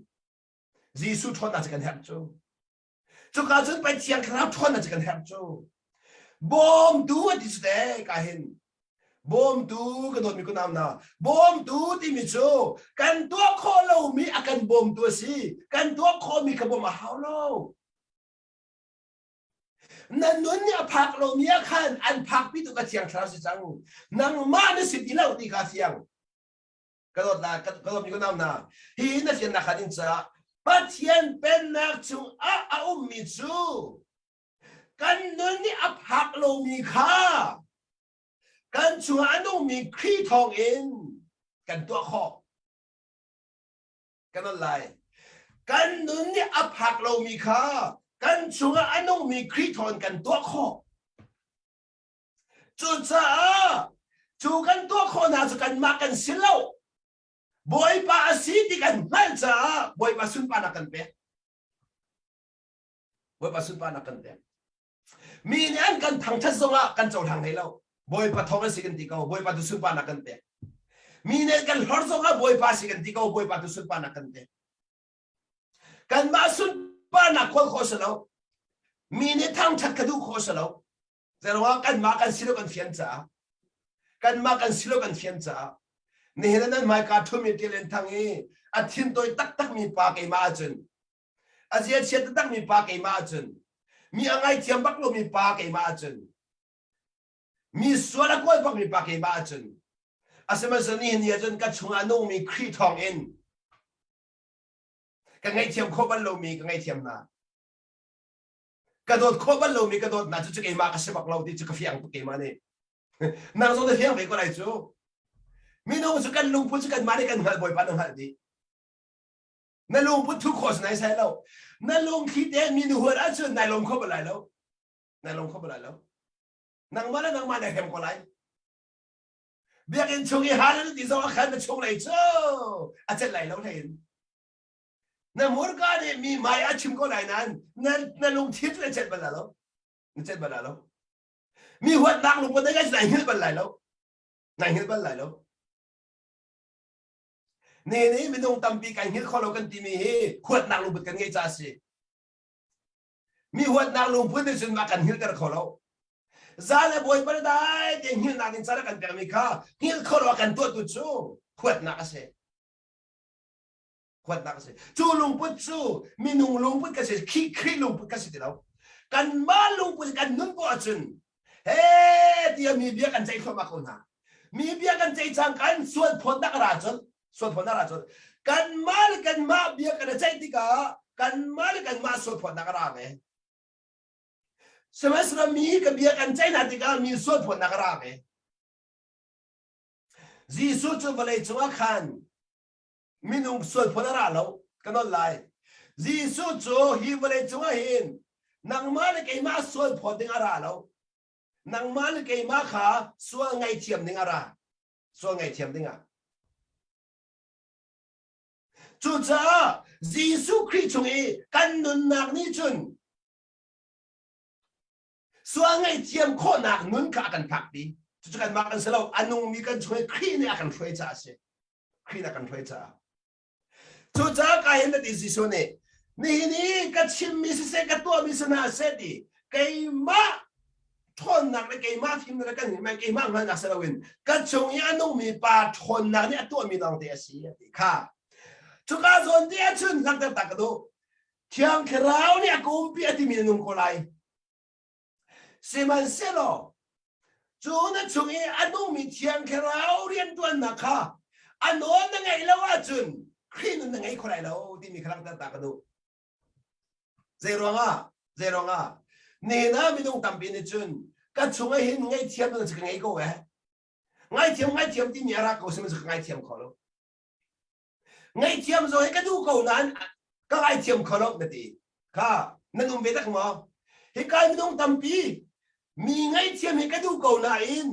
Jesuh ṭhawnnak cu kan herh cu. Cuka cun pei Thiang Thlarau ṭhawnnak cu kan herh cu. Bawmtu a ti cu te ka hin. Bawmtu ka dawtmi ka nau hna. Bawmtu timi cu kan tuah khawh lomi a kan bawmtu a si. Kan tuah khawhmi kha bawmh a hau lo. Na nun nih a phak lomi ah khan an phakpi tu ka Thiang Thlarau si cang. Nangmah na si ti lo ti kha fiang. Ka dawt na ka dawtmi ka nau hna. Hi na fiannak kha ding caah Pathian pennak chung ah a ummi cu kan nun nih a phak lomi kha kan chungah a nungmi Khrih thawng in kan tuah khawh. Kan on lai. Kan nun nih a phak lomi kha Kan chungah a nungmi Khrih thawng kan tuah khawh. Cucaah cu kan tuah khawh hna cu kanmah kan si lo. Bawipa a si ti kan hngalh caah Bawipa sunparnak kan pek. Bawipa sunparnak kan pek. Mi nih an kan thangṭhat zongah kan cohlang hlei lo. Bawipa thawng an si kan ti ko. Bawipa tu sunparnak kan pek. Mi nih an kan hlor zongah Bawipa si kan ti ko. Bawipa tu sunparnak kan pek. Kanmah sunparnak kawl khawh si lo. Mi nih thangṭhat ka duh khawh si lo. Zeiruangah kanmah kan si lo kan fian caah. Kanmah kan si lo kan fian caah. Nihin ah nan hmaika ṭhumi Ṭial Thang i a thin tawi taktakmi pa keimah ahcun a zia chia taktakmi pa keimah ahcun mi a ngaithiam bak lomi pa keimah ahcun mi sual a kawl bakmi pa keimah ahcun asihmanhsehlaw nihin ni ahcun ka chungah a nungmi Khrih thawng in ka ngaihthiam khawh bal lomi ka ngaihthiam hna ka dawt khawh bal lomi ka dawt hna cu cu keimah ka si bak lo ti cu ka fiang tuk keimah nih nang zong na fiang ve ko lai cu minung cu kan lungput cu kanmah nih kan hngalh bawipa na hngalh dih na lungput thu khawh si nai sai lo na lungthli te mi nu huat ahcun nai lawm kho bal lai lo nai lawm kho bal lai lo nangmah le nangmah na hem ko lai biakinn chung i hal ti zong a khan na chung lei cu a celh lai lo hlei in na hmurka nih mi hmai a chim ko lai nain na na lungthin cu na celh bal lai lo na celh bal lai lo mi huatnak lungput na ngai nai hngilh bal lai lo nai hngilh bal lai lo ne nih minung tampi kai hngilh kho lo kan timi hi huatnak lungput kan ngeih ca a si Mi huatnak lungput nih cun mah kan hngilhter kho lo. Za le bawipa le dai te hngilhnak ding caan a kan pekmi kha hngilh kho lo a kan tuahtu cu huatnak a si. Huatnak a si. Cu lungput cu minung lungput ka si, Khrih Khrih lungput ka si ti lo. Kanmah lungput kan nun poah ahcun he tiah mi bia kan ceih thluahmah ko hna. Mi bia kan ceih cang kan sual phawtnak a ra cun sual phawtnak a ra cun kanmah le kanmah bia kan i ceih tikah kanmah le kanmah sual phawtnak a ra ve. Sihmanhsehlaw mi ka bia kan ceih hna tikah mi sual phawtnak a ra ve. Jesuh cu vawlei cungah khan minung sual phawt a ra lo ka nawl lai. Jesuh cu hi vawlei cungah hin nangmah le keimah sual phawt ding a ra lo. Nangmah le keimah kha sual ngaihthiam ding a ra. Sual ngaihthiam ding ah. Cucaah Jesuh Khrih chung i kan nunnak nih cun sual ngaihthiam khawhnak nun kha a kan phakpi. Cucu kanmah kan si lo, a nungmi kan chung i Khrih nih a kan hruai caah a si. Khrih nih a kan hruai caah. Cucaah ka hin ti Jesuh nih nihin i ka chimmi siseh ka tuahmi si hna seh ti keimah ṭhawnnak le keimah fimnak le kan keimah hngalhnak si loin ka chung i a nungmi pa ṭhawnnak nih a tuahmi lawngte a si a ti kha. Cuka zawn te ahcun langhter tak ka duh. Thiang Thlarau nih a ka umpi a timi na nung ko lai. Sihmanhsehlaw cu na chung i a nungmi Thiang Thlarau rianṭuannak kha a nawl na ngeih lo ahcun Khrih nun na ngei kho lai lo timi kha langhter ta ka duh. Zei ruangah? Zei ruangah? Nihin ah minung tampi nih cun ka chung ah hin ngaihthiam cu ka ngei ko eh. Ngaithiam ngaithiam timi a ra ko sihmanhsehlaw ka ngaithiam kho lo. Ngaihthiam zong hi ka duh ko nain ka ngaithiam kho lo na ti. Kha nan um ve tak maw? Hika minung tampi mi ngaihthiam hi ka duh ko nain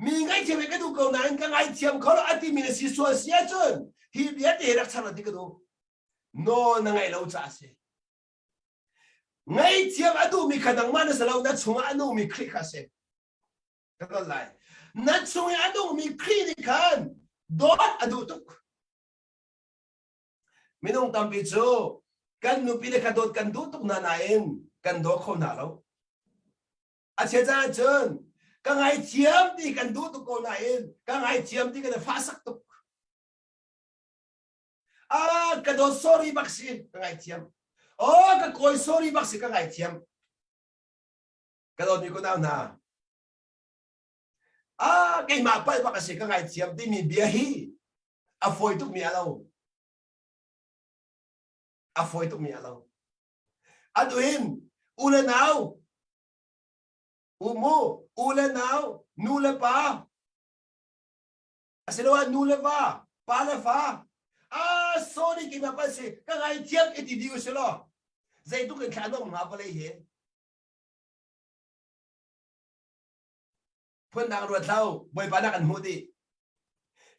mi ngaihthiam hi ka duh ko nain ka ngaithiam kho lo a timi na si sual si ahcun hi bia te hi rak char ti ka duh. Nawl na ngaih lo caah a si. Ngaihthiam a duhmi kha nangmah na si lo na chungah a nungmi Khrih kha a si. Ka ton lai. Na chung i a nungmi Khrih nih khan dawt a duh tuk. Minung tampi cu kan nupi le kha dawt kan duh tuk hna nain kan daw kho hna lo. A chia caan cun ka ngaithiam ti kan duh tuk ko nain ka ngaithiam ti kan i fahsak tuk. Ah, ka dawt sorry bak si ka ngaithiam. Oh, ka kawi sorry bak si ka ngaithiam. Ka dawtmi kunau hna, ah keimah palh bak a si ka ngaithiam timi bia hi a fawi tukmi a lo. A fawi tukmi a lo. Atu hin u le nau, u mu, u le nau, nu le pa, asiloah nu le va, pa le fa, ah sorry keimah palh si, ka ngaithiam i ti dih u si law. Zeitluk in thla an um hnga vawlei hi? Phundang ruat hlah u, Bawipa nak an hmuh dih.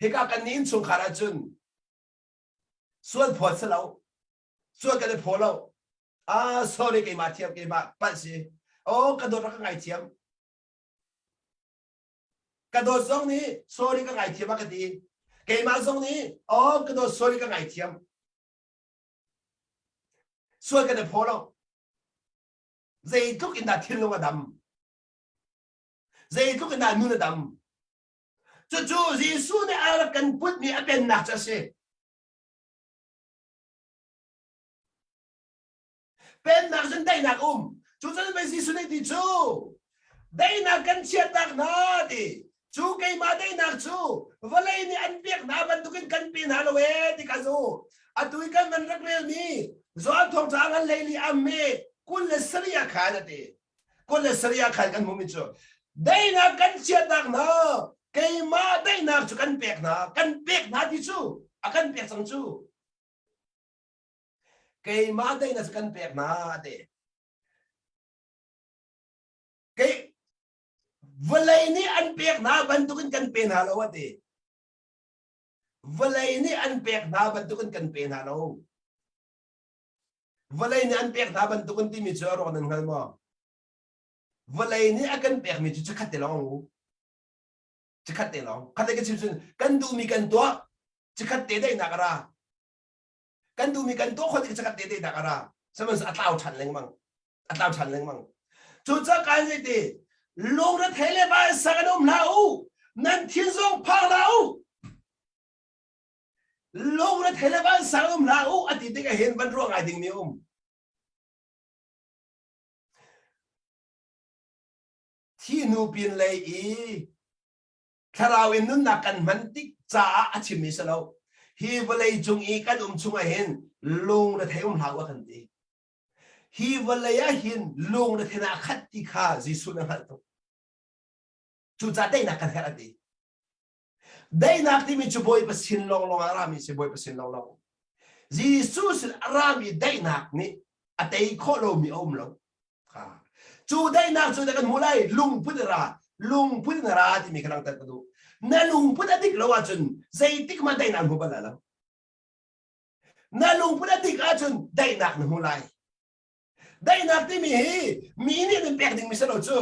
Hika kan nih innchungkhar ahcun sual phawt si lo, sual kan i phaw lo. Ah, sorry keimah thiam keimah palh si. Oh, ka dawt rak ka ngaithiam. Ka dawt zong nih sorry ka ngaithiam a ka ti. Keimah zong nih oh ka dawt sorry ka ngaithiam. Sual kan i phaw lo. Zeitluk in dah thinlung a dam. Zeitluk in dah nun a dam. Cucu Jesuh nih a rak kan putmi a pennak cu a si. Pennak cun daihnak um. Cucun pei Jesuh nih ti cu daihnak kan chiatnak hna ti. Cu keimah daihnak cu vawlei nih an pek hna bantukin kan pe hna lo ee ti kha cu atu i kan van rak relmi Johan thawngṭha ngan hleili amme 27 ah khan a ti. 27 ah khan kan hmuhmi cu daihnak kan chiatnak hna keimah daihnak cu kan pek hna kan pek hna ti cu a kan pek cang cu keimah daihnak cu kan pek hna a ti. Kei vawlei nih an pek hna bantukin kan pe hna lo a ti. Vawlei nih an pek hna bantukin kan pe hna lo. Vawlei nih an pek hna bantukin timi cu a ruang nan hngal maw? Vawlei nih a kan pekmi cu chikkhat te lawng u. Chikkhat te lawng. Khat te ka chim cun kan duhmi kan tuah chikkhat te daihnak a ra. Kan duhmi kan tuah khawh tik chikkhat te daihnak a ra. Sihmanhsehlaw a tlau ṭhan lengmang. A tlau ṭhan lengmang. Cucaah kai zei ti lungrethei le vansan an um hlah u. Nan thin zong phang hlah u. Lungrethei le vansang um hlah u a ti tik ah hin van ruah ngai dingmi um. Thi hnu pin lei i thlarau in nunnak kan hman tik caah a chimmi si lo. Hi vawlei cung i kan um chung ah hin lungrethei um hlah u a kan ti. Hi vawlei ah hin lungrethei ah khat ti kha Jesuh na hngalh tuk. Cucaah daihnak kan herh a ti. Daihnak timi cu Bawipa sin lawnglawng ah a rami si Bawipa sin lawnglawng. Jesuh sin a rami daihnak nih a tei khawh lomi a um lo. Cu daihnak cu kan hmuh lai lungput in ra lungput in ra timi kha langhter ka duh. Na lungput a dik lo ahcun zeitik hmanh daihnak hmu bal lai lo. Na lungput a dik ahcun daihnak na hmu lai. Daihnak timi hi mi nih an pek dingmi si lo cu.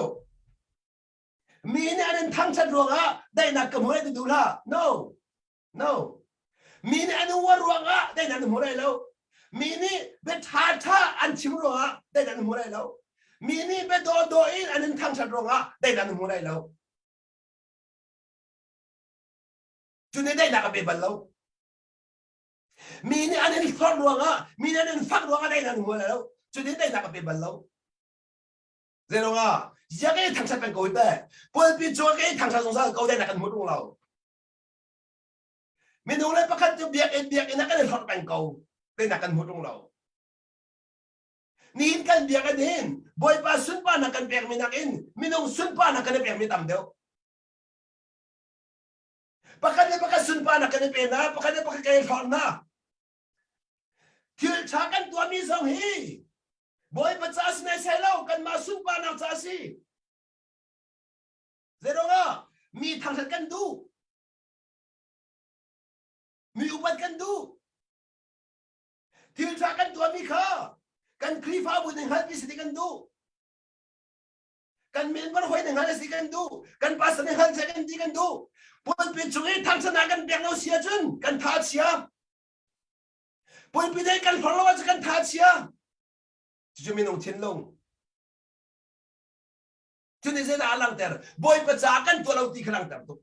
Mi nih an in thangṭhat ruangah daihnak ka hmu lai ti duh hlah. No. No. Mi nih an uar ruangah daihnak na hmu lai lo. Mi nih bia ṭha an chim ruangah daihnak na hmu lai lo. Mi nih bia dawhdawh in an in thangṭhat ruangah daihnak na hmu lai lo. Cu nih daihnak a pe bal lo. Mi nih an in hlorh ruangah, mi nih an in fak ruangah daihnak na hmu lai lo. Cu nih daihnak a pe bal lo. Zeiruangah ziah kan i thangṭhat peng ko hi teh. Pulpi cu kan i thangṭhat zungzal ko deh kan hmu ṭung lo. Minung le pakhat cu biakinn biakinn ah kan i hlorh peng ko tenak kan hmu ṭung lo. Nihin kan biakinn hin Bawipa sunparnak kan pekmi nakin minung sunparnak kan i pekmi tam deuh. Pakhat le pakhat sunparnak kan i pe hna, pakhat le pakhat kan i hlorh hna. Thil ṭha kan tuahmi zong hi Bawipa ca si nai lo kanmah sunparnak ca si. Zeiruangah mi thangṭhat kan duh. Mi upat kan duh. Thil ṭha kan tuahmi kha kan Khrihfabu nih hngalhpi si ti kan duh. Kan member hawi nih hngalh si kan duh. Kan pastor nih hngalh kan ti kan duh. Pulpit cung i thangṭhatnak kan pek lo si ahcun kan tha a chia. Pulpit he kan hlor lo ahcun kan tha a chia. Cucu minung thinlung. Cu nih zeidah a langhter? Bawipa caah kan tuah lo ti kha langhter tuk.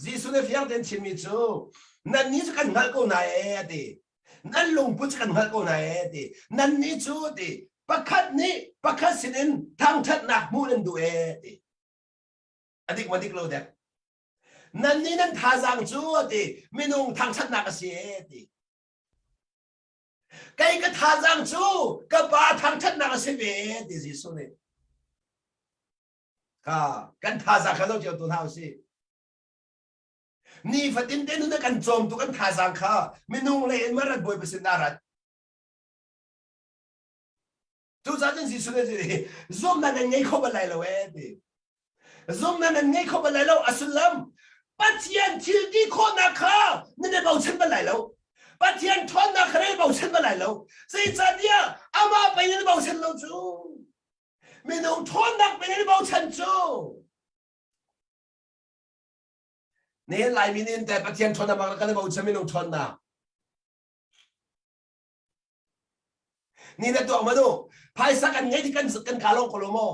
Jesuh nih fiang tein chimmi cu nannih cu kan hngalh ko hna ee a ti. Nan lungput cu kan hngalh ko hna ee a ti. Nannih cu a ti pakhat nih pakhat sinin thangṭhatnak hmuh nan duh ee a ti. A dik ma dik lo dek? Nannih nan thazaang cu a ti minung thangṭhatnak a si ee a ti. Kei ka thazaang cu ka pa thangṭhatnak a si ve ti Jesuh nih. Ka kan thazaang kha zoh cio tu hna usih. Nifatin te nun kan cawmtu kan thazaang kha minung lei in marat Bawipa sin dah rat. Cucaah cun Jesuh nih zumhnak nan ngei kho bal lai lo ee ti. Zumhnak nan ngei kho bal lai lo a sullam Pathian thil ti khawhnak kha nan i bochan bal lai lo. Pathian ṭhawnnak kha nan i bochan bal lai lo. Zeicahtiah amah pei nan i bochan lo cu. Minung ṭhawnnak pei nan i bochan cu. Nihin Laimi nih teh Pathian ṭhawnnak bak kan i bochan minung ṭhawnnak. Ni na tuak manu phaisa kan ngei ti kan kan ka long ko lo maw?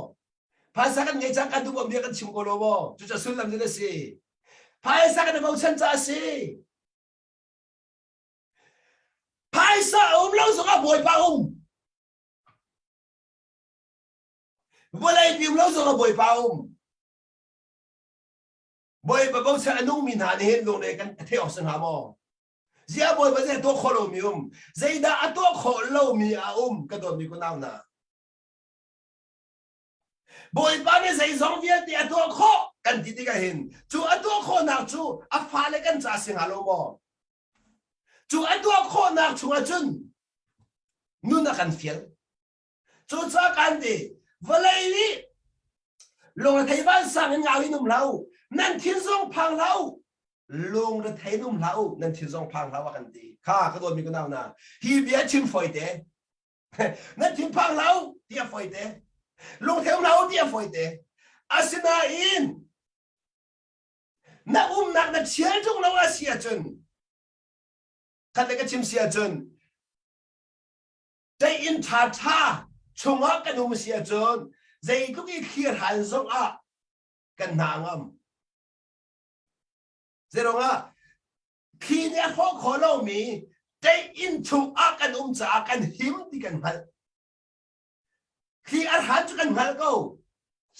Phaisa kan ngei cang kan duh bia kan chim ko lo maw? Cucu sullam cu na si. Phaisa kan i bochan ca a si. Phaisa a um lo zongah Bawipa um. Vawlei pi um lo zongah Bawipa um. Bawipa bochan a nungmi hna nih hin lungre kan theih awk si hnga maw? Ziah Bawipa zei tuah khawh lomi um? Zeidah a tuah khawh lomi a um? Ka dawtmi kunau hna. Bawipa nih zeizong vialte a tuah khawh kan ti tikah hin cu a tuah khawhnak cu a fale kan ca si hnga lo maw? Cu a tuah khawhnak chungah cun nun a kan fial. Cucaah kan ti vawlei nih lungrethei vansang in ngau in um hlah u nan thin zong phang hlah u lungrethei in um hlah u nan thin zong phang hlah u a kan ti kha ka dawtmi ka nau hna hi bia chim fawi te nan thin phang hlah u ti a fawi te lungthei um hlah u ti a fawi te asinain na umnak na thial ṭung lo a si ahcun khat le ka chim si ahcun Inn ṭhaṭha chungah kan um si ahcun zeitluk i thlir han zongah kan hna ngam. Zeiruangah thli nih a hrawh khawh lomi inn chungah kan um caah kan him ti kan hngalh. Thli a hran cu kan hngalh ko.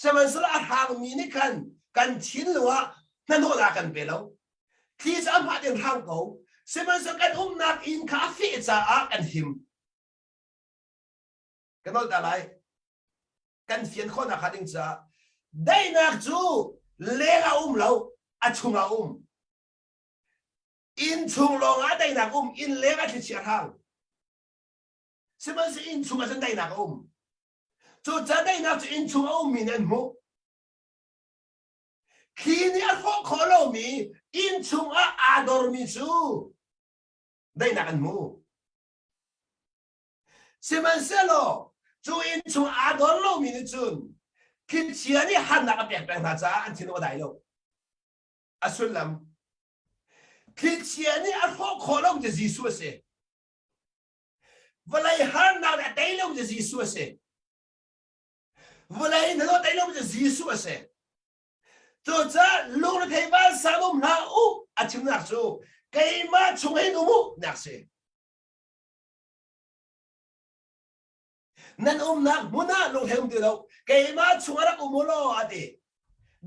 Sihmanhsehlaw a hrangmi nih khan kan thinlung ah hnahnawhnak kan pe lo. Thli cu a hmah in hrang ko. Sihmanhsehlaw kan umnak inn kha a feh caah kan him. Ka nolh ta lai. Kan fian khawhnak hnga ding caah daihnak cu leng ah um lo, a chung ah um. Inn chung lawng ah daihnak um, inn leng ah thlichia hrang. Sihmanhsehlaw inn chung ah cun daihnak a um. Cucaah daihnak cu inn chung a ummi nih an hmuh. Thli nih a hrawh khawh lomi inn chung ah aa dormi cu daihnak an hmu. Sihmanhsehlaw cu inn chung aa dor lomi nih cun thlichia nih harnak a pek peng hna caah an thinlung a dai lo. A sullam thlichia nih a hrawh khawh lo cu Jesuh a si. Vawlei harnak nih a tei lo cu Jesuh a si. Vawlei hna tei lo cu Jesuh a si. Cucaah lungrethei vansang um hlah u a chimnak cu keimah chung hin um u nak si. Nan umnak hmun ah lungthei um ti lo keimah chung ah rak um u law a ti.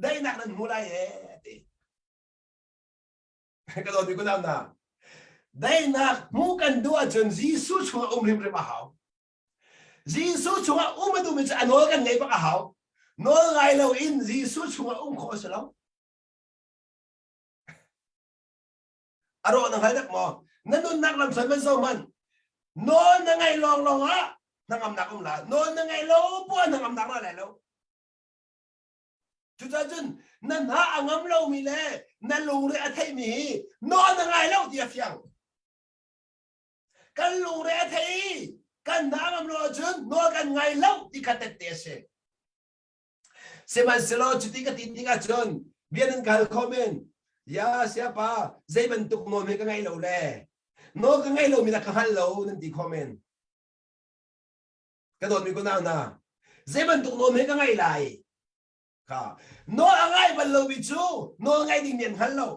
Daihnak nan hmu lai ee a ti. Ka dawt mi kunau hna daihnak hmuh kan duh ahcun Jesuh chungah um hrimhrim a hau. Jesuh chungah um a duhmi cu a nawl kan ngaih bak a hau. Nawl ngai loin Jesuh chungah um khawh a si lo. A rawh na hngal dak maw? Na nunnak lam hruai man zo hmanh. Nawl na ngaih lawng lawng ah hnangamnak um la. Nawl na ngaih lo poah hnangamnak ra lai lo. Cucaah cun na hna a ngam lomi le na lungre a theimi hi nawl na ngai lo ti a fiang. Kan lungre a thei i kan hna a ngam lo ahcun nawl kan ngai lo ti kha tette a si. Sihmanhsehlaw cuti ka ti tikah cun bia nan ka hal kho men. Ya siapa zei bantuk nawl hme ka ngai lo le nawl ka ngai lomi dah ka hngal lo nan ti kho men. Ka dawtmi kunau hna, zei bantuk nawl hme ka ngaih lai? Kha nawl a ngai bal lomi cu nawl ngai ding mi an hngal lo.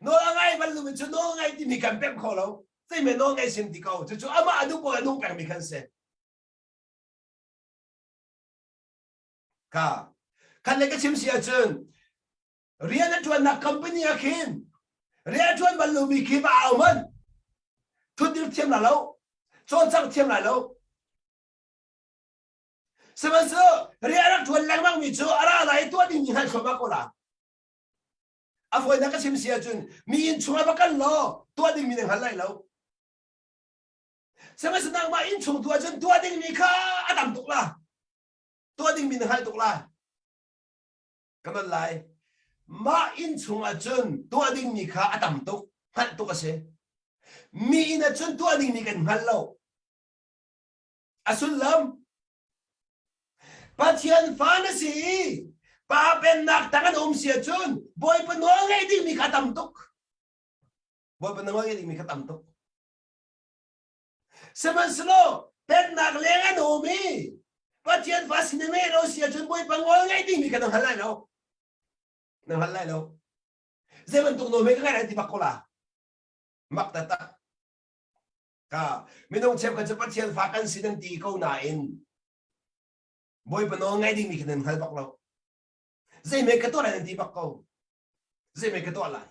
Nawl a ngai bal lomi cu nawl ngai timi kan pemh kho lo. Zeime nawl ngai sim ti ko. Cucu amah a duh pawl a nung pengmi khan si. Kha khan le ka chim si ahcun rian a ṭuannak company ah khin rian a ṭuan bal lomi khi va au hmanh thutdir thiam lai lo cawlcangh thiam lai lo sihmanhsehlaw rian a rak ṭuan lengmang mi cu a ra lai tuah ding mi hngalh thluahmah ko la a fawinak ka chim si ahcun mi inn chungah va kal law tuah ding mi na hngal lai lo. Sihmanhsehlaw nangmah innchung tu ahcun tuah dingmi kha a tam tuk la. Tuah dingmi na hngalh tuk lai. Ka non lai. Mah innchung ahcun tuah dingmi kha a tam tuk, hngalh tuk a si. Mi inn ahcun tuah dingmi kan hngal lo. A sullam Pathian fa na si i pa pennak tang an um si ahcun Bawipa nawl ngaih dingmi kha tam tuk. Bawipa nawl ngaih dingmi kha tam tuk. Sihmanhsehlaw pennak leng an um i Pathian fa sin ngei lo si ahcun Bawipa nawl ngaih dingmi kha na hngal lai lo. Na hngal lai lo. Zei bantuk nawl hme ka ngai lai ti bak ko la. Mak taktak. Ka minung cheukhat cu Pathian fa kan si nan ti ko nain Bawipa nawl ngai dingmi kha nan hngal bak lo. Zeihme ka tuah lai nan ti bak ko. Zeihme ka tuah lai.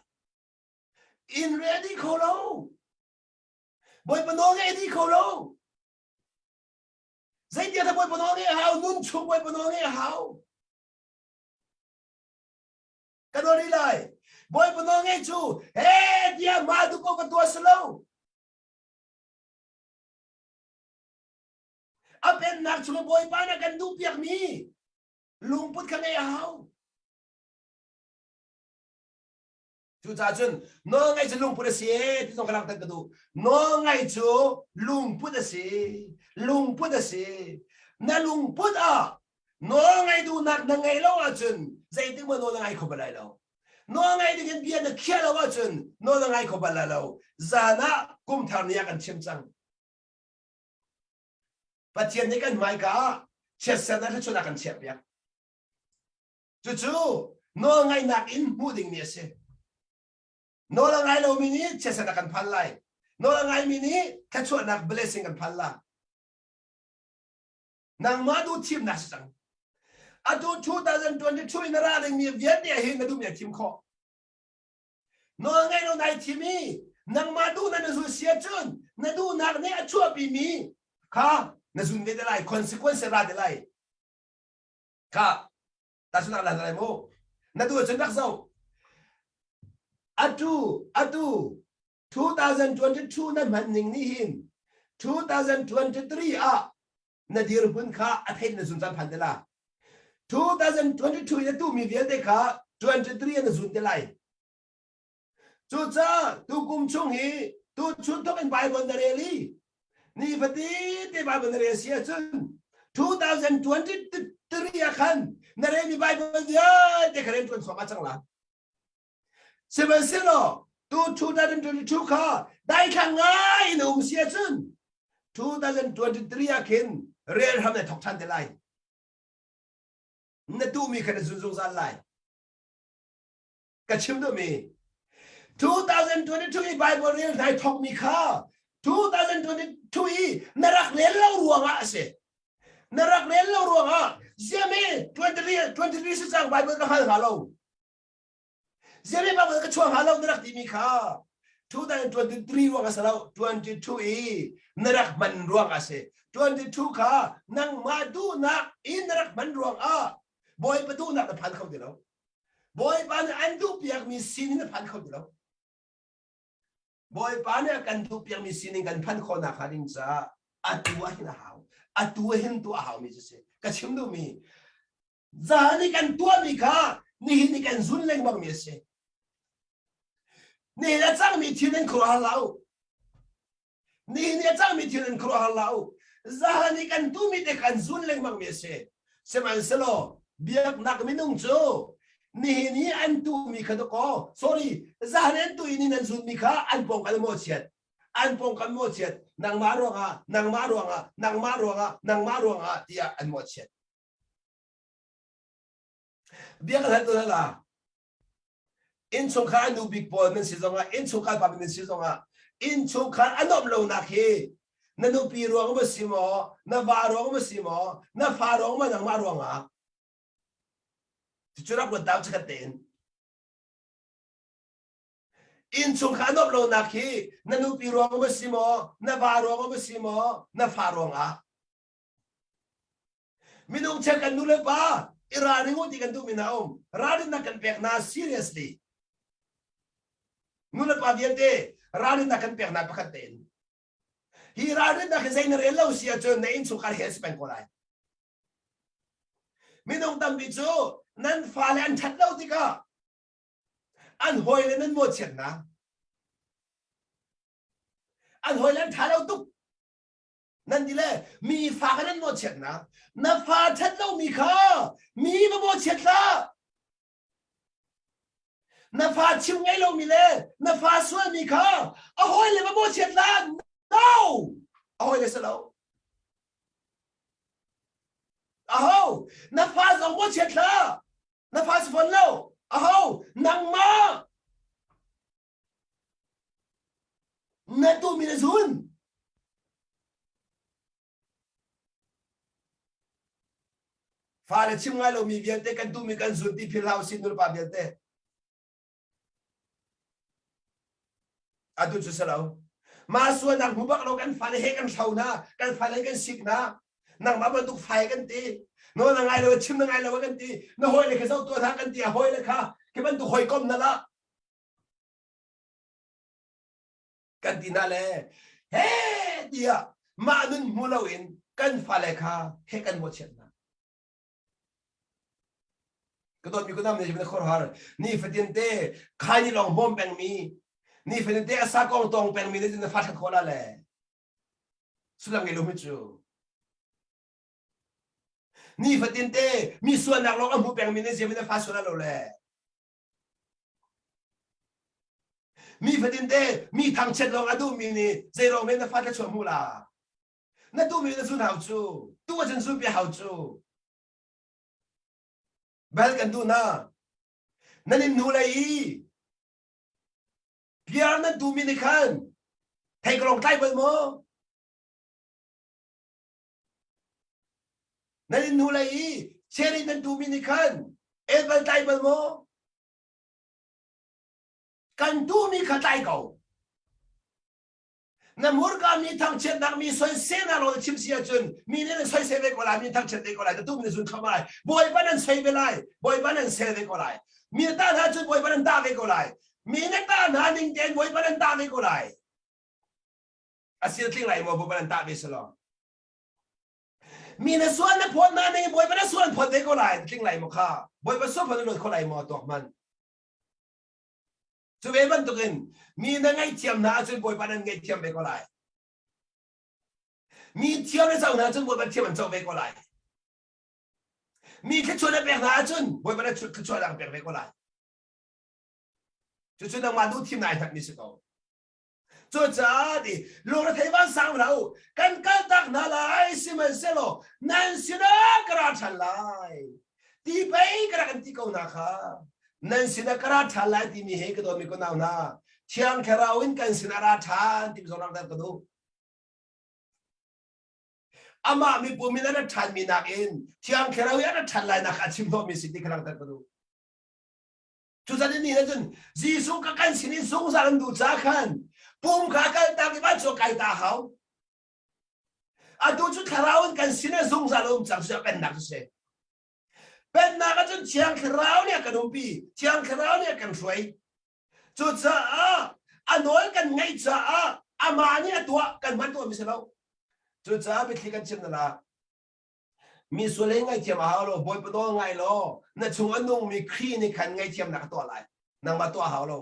In ready kho lo. Bawipa nawl ngai di kho lo. Zeitiah dah Bawipa nawl ngai hau? Nun chung Bawipa nawl ngai hau. Ka nawl rih lai. Bawipa nawl ngai cu he tiah mah duh ko ka tuah si lo. A pennak chung Bawipa na kan duh piakmi lungput kha ngeih a hau. Cucaah cun nawlngaih cu lungput a si ti zong ka langhter ka duh. Nawlngaih cu lungput a si. Lungput a si. Na lungput ah nawlngaih duhnak na ngeih lo ahcun zeitik maw nawl na ngai kho bal lai lo. Nawlngaih ding in bia na khiah lo ahcun nawl na ngai kho bal lai lo. Zan ah kumthar ni ah kan chim cang. Pathian nih kan hmaika ah chiatsernak thluachuahnak kan chiahpiak. Cucu nawlngaihnak in hmuh dingmi a si. Nawl a ngai lomi nih chiatsernak kan phan lai. Nawl a ngaimi nih thluachuahnak blessing kan phan la. Nangmah duh thimnak si cang. Atu 2022 in a ra dingmi vialte hi na duhmi a thim khawh. Nawl ngai lo nai thim i nangmah duhnak na zul si ahcun na duhnak nih a chuahpimi kha na zun ve te lai consequence ra te lai. Kha tahchunak la lai mu. Na duh ahcun rak zoh. Atu atu 2022 na hman ning nih hin 2023 ah na dirhmun kha a theih na zun caan phan te la. 2022 na tuhmi vialte kha 23 na zun te lai. Cucaah tukum chung hi tu chun thok in Bible na rel i ni fatin te Bible na rel si ahcun 2023 ah khan na relmi Bible vialte kha rian ṭuan thluahmah cang la. Sihmanhsehlaw tu 2022 kha daithlang ngai in um si ahcun 2023 ah khin rel hram na thok ṭhan te lai. Na tuhmi kha na zun zungzal lai. Ka chim duhmi 2022 i Bible rel nai thokmi kha 2022 i na rak rel lo ruangah a si. Na rak rel lo ruangah ziame 23 23 si cang Bible ka hngal hnga lo. Ziame Bible ka chuah hnga lo na rak timi kha 2023 ruang a si lo 22 i na rak hman ruang a si 22 kha nangmah duhnak in na rak hman ruangah Bawipa duhnak na phan kho ti lo Bawipa nih an duhpiakmi sining na phan kho ti lo Bawipa nih a kan duhpiakmi sining kan phan khawhnak hnga ding caah atu ah hin a hau atu ah hin tuah a haumi cu si ka chim duhmi Zan i kan tuahmi kha nihin i kan zun lengmangmi a si. Nihin a cangmi thil nan khuaruahhar hlah u. Nihin i a cangmi thil nan khuaruahhar hlah u. Zan i kan tuhmi te kan zun lengmangmi a si. Sihmanhsehlaw biaknak minung cu nihin i an tuhmi kha dakaw sorry zan an tuh i ni nan zunmi kha an pawng kan mawhchiat an pawng kan mawhchiat nangmah ruangah nangmah ruangah nangmah ruangah nangmah ruangah tiah an mawhchiat Bia kan hal tawn la. Innchungkhar nu bik pawl nan si zongah, innchungkhar pa nan si zongah, innchungkhar a nuamh lonak hi na nupi ruang maw si maw, na va ruang maw si maw, na fa ruang maw nangmah ruangah. Cucu rak ruat dau chikat tein. Innchungkhar a nuamh lonak hi na nupi ruang maw si maw, na va ruang maw si maw, na fa ruangah. Minung chek kan nu le pa i ralring u ti kan duhmi hna um. Ralrinnak kan pek hna seriously. Nu le pa vialte ralrinnak kan pek hna pakhat tein. Hi ralrinnak hi zei na rel lo si ahcun na innchungkhar he si peng ko lai. Minung tampi cu nan fale an ṭhat lo tikah an hawile nan mawhchiat hna. An hawile an ṭha lo tuk. Nan ti le mi fa kha nan mawhchiat hna. Na fa ṭhat lomi kha mi va mawhchiat hlah. Na fa chim ngei lomi le na fa sualmi kha a hawile va mawhchiat hlah. No! A hawile si lo. Aho? Na fa zong mawhchiat hlah. Na fa si fawn lo. Aho? Nangmah. Na tumi na zun. Fale chim ngai lomi vialte kan duhmi kan zun ti philh hlah usih nulepa vialte. Atu cu si lo. Mah sualnak hmu bak lo kan fale he kan hro na, kan fale kan sik na. Nangmah bantuk fai kan ti. No na ngai lo chim na ngai lo kan ti. Na hawi le kha zoh tuah hna kan ti. A hawi le kha khi bantuk hawikom na la. Kan ti na le he tiah mah nun hmu loin kan fale kha he kan mawhchiat hna. Ka dawtmi kunam ne na khor ni fatin te khai ni long hmawm pengmi ni fatin te asa kong tong pengmi ne na fa that khawh la le sulam ngei lo mi cu ni fatin te mi sualnak lawng a hmu pengmi ne ziam na fa sual lo le Mi fatin te mi thangchiat lawng a duhmi nih zeiruang men na fa thluachuah hmu la? Na duhmi na zun hau cu. Tu ahcun zun pe hau cu. Bel kan duh na. Nan in hnu lei i piar nan duhmi nih khan thei ka lawng tlai bal maw? Nan in hnu lei i cherry nan duhmi nih khan el bal tlai bal maw? Kan duhmi kha tlai ko. Na hmurka mi thangchiatnak mi soisel rawl chim si ahcun mi nih nan soisel ve ko lai, mi thangchiat ve ko lai, na duhmi na zun thluahmah lai. Bawipa nan soi ve lai, Bawipa nan sel ve ko lai. Mi na tah hna cun Bawipa nan tah ve ko lai. Mi na tah hna ning tein Bawipa nan tah ve ko lai. A sil tling lai maw Bawipa nan tah ve selaw. Mi na sual na phawt na ning Bawipa na sual phawt ve ko lai tling lai maw kha Bawipa sual phawt na luat kho lai maw tuak hmanh. Cu ve bantukin mi na ngaihthiam hna ahcun Bawipa nan ngaihthiam ve ko lai. Mi thiam na co hna ahcun Bawipa thiam an co ve ko lai. Mi thluachuah na pek hna ahcun Bawipa na thluachuah dang pek ve ko lai. Cucu nangmah duh thim na ai hngatmi si ko. Cucaah ti lungrethei vansang hlah u kan kaltak hna lai sihmanhsehlaw nan sinah ka ra ṭhan lai ti pei ka rak in ti ko hna kha nan sinah ka ra ṭhan lai timi he ka dawtmi ka nau hna Thiang Thlarau in kan sinah ra ṭhan timi zong rak ka duh. Amah mipum in a ra ṭhanmi nakin Thiang Thlarau i a ra ṭhan lai nak a chim hnawhmi si ti kha langhter ka duh. Cucan ni cun Jesuh ka kan sin in zungzal an duh ca khan pum kha kaltak i vancung kai ta hau. Atu cu thlarau in kan sin ah zungzal um cang cu pennak cu si. Pennak ahcun Thiang Thlarau nih a kan umpi, Thiang Thlarau nih a kan hruai. Cucaah a nawl kan ngaih caah amah nih a tuah kan hman tuahmi si lo. Cucaah biathli kan chim na la. Mi sual in ngaihthiam a hau lo, Bawipa nawl ngai law na chung a nungmi Khrih nih khan ngaihthiamnak a tuah lai. Nangmah tuah a hau lo.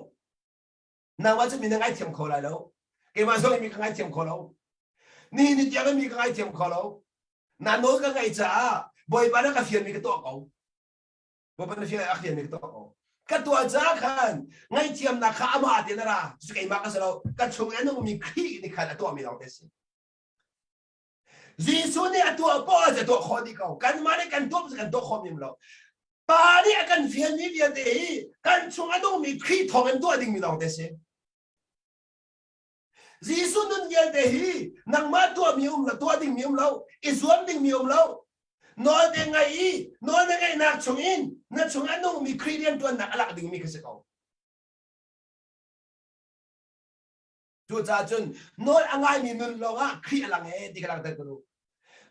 Nangmah cu mi na ngaithiam kho lai lo. Keimah zong mi ka ngaithiam kho lo. Nihin ni tiang mi ka ngaithiam kho lo. Na nawl ka ngaih caah Bawipa na ka fialmi ka tuah ko. Bawipa na fial a fialmi ka tuah ko. Ka tuah caah khan ngaihthiamnak kha amah te na ra. Cucu keimah ka si lo. Ka chung i a nungmi Khrih nih khan a tuahmi lawng te si. Jesuh nih a tuah poah a tuah khawh dih ko. Kanmah nih kan tuah kan tuah khawh mim lo. Pa nih a kan fialmi vialte hi kan chung a nungmi Khrih thawng in tuah dingmi lawng te si. Jesuh nun vialte hi nangmah tuahmi um lo, tuah dingmi um lo, i zuam dingmi um lo. Nawl te ngai i nawl na ngeihnak chung in na chung a nungmi Khrih rianṭuannak a lak dingmi kha si ko. Cucaah cun nawl a ngaimi nun lawngah Khrih a lang ee ti ka langhter ka duh.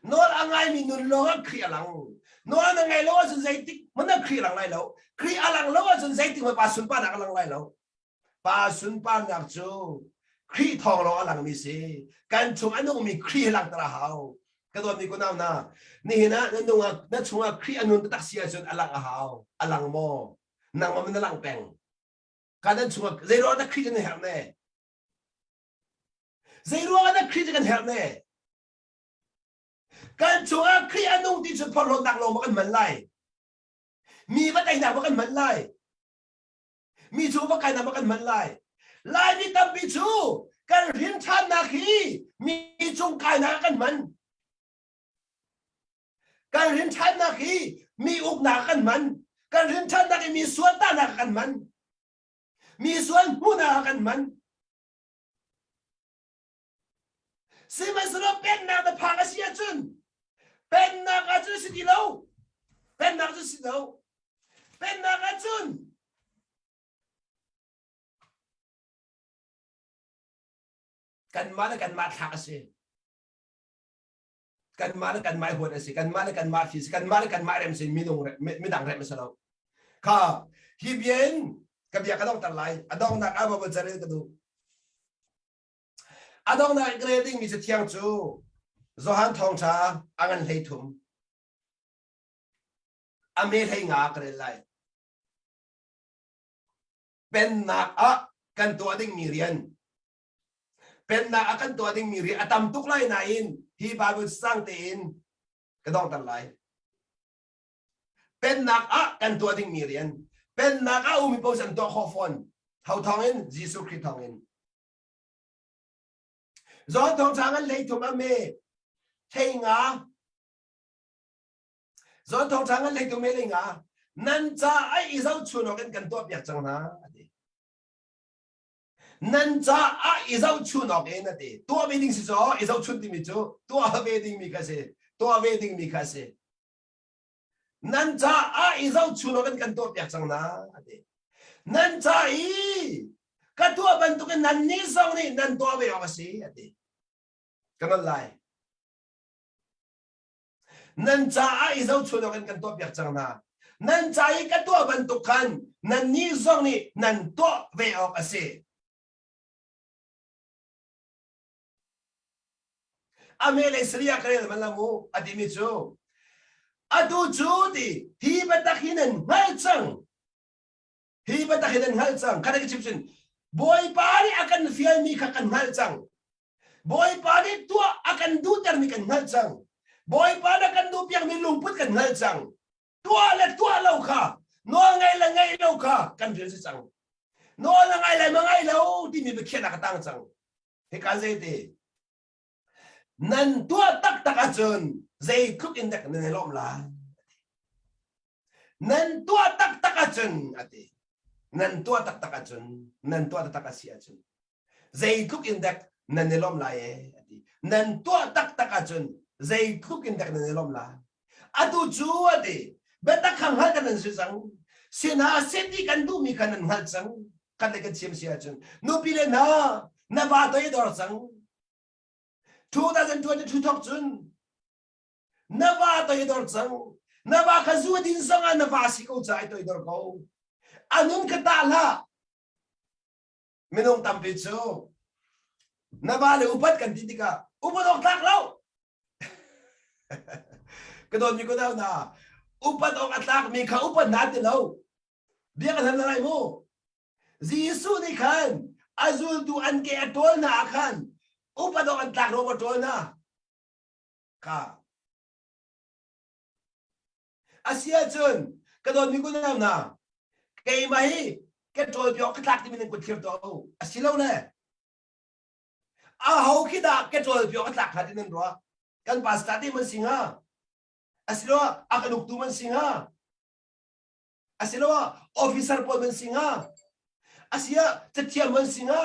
Nawl a ngaimi nun lawngah Khrih a lang. Nawl na ngaih lo ahcun zeitik hmanh ah Khrih a lang lai lo. Khrih a lang lo ahcun zeitik hmanh pa sunparnak a lang lai lo. Pa sunparnak cu Khrih thawng lawng a langmi si. Kan chung a nungmi Khrih hi langhter a hau. Ka dawtmi kunau hna, nihin ah na nungah na chungah Khrih a nun taktak si ahcun a langh a hau. A lang maw? Nangmah na lang peng. Ka nan chungah zei ruang dah Khrih kan herh ne? Zei ruang dah Khrih kan herh ne? Kan chungah Khrih a nung ti cu phorhlawtnak lawng maw kan hman lai? Mi va teinak maw kan hman lai? Mi cu va kainak maw kan hman lai? Laimi tampi cu kan hrin ṭhannak hi mi cung kainak ah kan hman. Kan hrin ṭhannak hi mi uknak ah kan hman. Kan hrin ṭhannak hi mi sual tahnak ah kan hman. Mi sual hmuhnak ah kan hman. Sihmanhsehlaw pennak na phak a si ahcun pennak ahcun si ti lo. Pennak cu si lo. Pennak ahcun kanmah le kanmah thlak a si. Kanmah le kanmah i huat a si. Kanmah le kanmah fi si. Kanmah le kanmah rem si. Minung midang rem a si lo. Kha hi bia in ka bia ka donghter lai. A donghnak ah Bible carel ka duh. A donghnak i rel dingmi cathiang cu Johan Thawngṭha a ngan 13 a me 15 ka rel lai. Pennak ah kan tuah dingmi rian Pennak ah kan tuah dingmi rian a tam tuk lai nain hi Bible sang tein ka donghter lai. Pennak ah kan tuah dingmi rian Pennak ah umi paoh an tuah khawh fawn. Ho thawngin Jesuh Khrih thawngin. Zawn thawngṭha ngan 13 a me 15 Zawn thawngṭha ngan 13 me 15 nan ca ai i zohchun awk in kan tuah piak cang hna ati. Nan ca ah i zohchun awk in ati. Tuah ve ding si cu i zohchun timi cu tuah ve ding mi kha si. Tuah ve ding mi kha si. Nan caah i zohchun awk in kan tuahpiak cang hna a ti. Nan ca i ka tuah bantukin nannih zong nih nan tuah ve awk a si a ti. Ka nolh lai. Nan caah i zohchun awk in kan tuahpiak cang hna. Nan ca i ka tuah bantuk khan nannih zong nih nan tuah ve awk a si. A me le Syria ka rel man la mu a timi cu atu cu ti hi biatak hi nan hngal cang hi biatak hi nan hngal cang kha ka chim sin Bawipa nih a kan fialmi kha kan hngalh cang Bawipa nih tuah a kan duhtermi kan hngalh cang Bawipa nih a kan duhpiakmi lungput kan hngalh cang tuah le tuah lo kha nawl ngai le ngaih lo kha kan rian si cang nawl na ngai lai ma ngai lo timi biakhiahnak a tang cang Hika zeiti nan tuah taktak ahcun zeitluk in dek nan i lawm lai. Nan tuah taktak ahcun ati. Nan tuah taktak ahcun nan tuah taktak a si ahcun zeitluk in dek nan i lawm lai e ati. Nan tuah taktak ahcun zeitluk in dek nan i lawm lai. Atu cu ati biatak kha hngalh kan nan si cang. Sinah set i kan duhmi kha nan hngalh cang. Kan le kan chim si ahcun nupi le hna na va toi dor cang. 2022 thok cun na va toi dor cang. Na va kha zu din zong ah na va si ko ca ai toi dor ko. Anun ka ta hlah. Minung tampi cu na va le upat kan ti tikah upat awk tlak lo. Ka dawtmi ka nau hna, upat awk a tlakmi kha upat hna ti lo. Bia kan hal lai mu. Jesuh nih khan a zultu an ke a ṭawl hna ah khan upat awk an tlak ruang a ṭawl hna. Kha. Asiahcun ka dawtmi ka nau hna, keimah hi ka ṭawl piak ka tlak timi nan kut thlir tuah u. Asilole Aho khi dah ka ṭawl piak a tlak hnga ti nan ruah? Kan pastor te man si hnga? Asiloah a kan uktu man si hnga? Asiloah officer pawl man si hnga? Asiah cathiam man si hnga?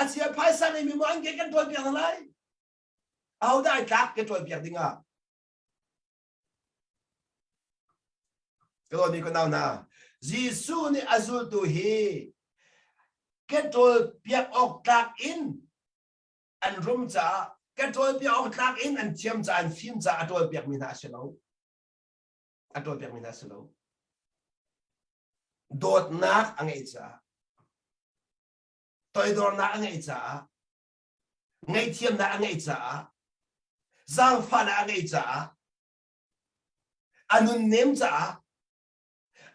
Asiah phaisa ngeimi maw an ke kan ṭawl piak hna lai? Aho dah ai tlak ke ṭawl piak dingah? Ka dawtmi ka nau hna, Jesuh nih a zultu hi ke ṭawl piak awk tlak in an rum caah ke ṭawl piak awk tlak in an thiam caah an fim caah a ṭawl piakmi hna a si lo. A ṭawl piakmi hna a si lo. Dawtnak a ngeih caah, toidornak a ngeih caah. Ngaihthiamnak a ngeih caah, zaangfahnak a ngeih caah, a nunnem caah,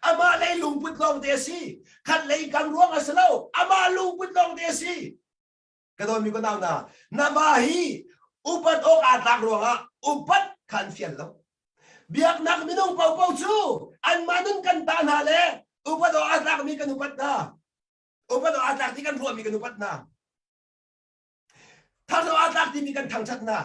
amah lei lungput lawngte a si. Khat lei kam ruang a si lo. Amah lungput lawngte a si. Ka dawtmi ka nau hna, na va hi upat awk aa tlak ruangah upat kha an fial lo. Biaknak minung paohpaoh cu anmah nun kan ta hna le upat awk aa tlakmi kan upat hna. Upat awk aa tlak ti kan ruahmi kan upat hna. Thangṭhat awk aa tlak timi kan thangṭhat hna.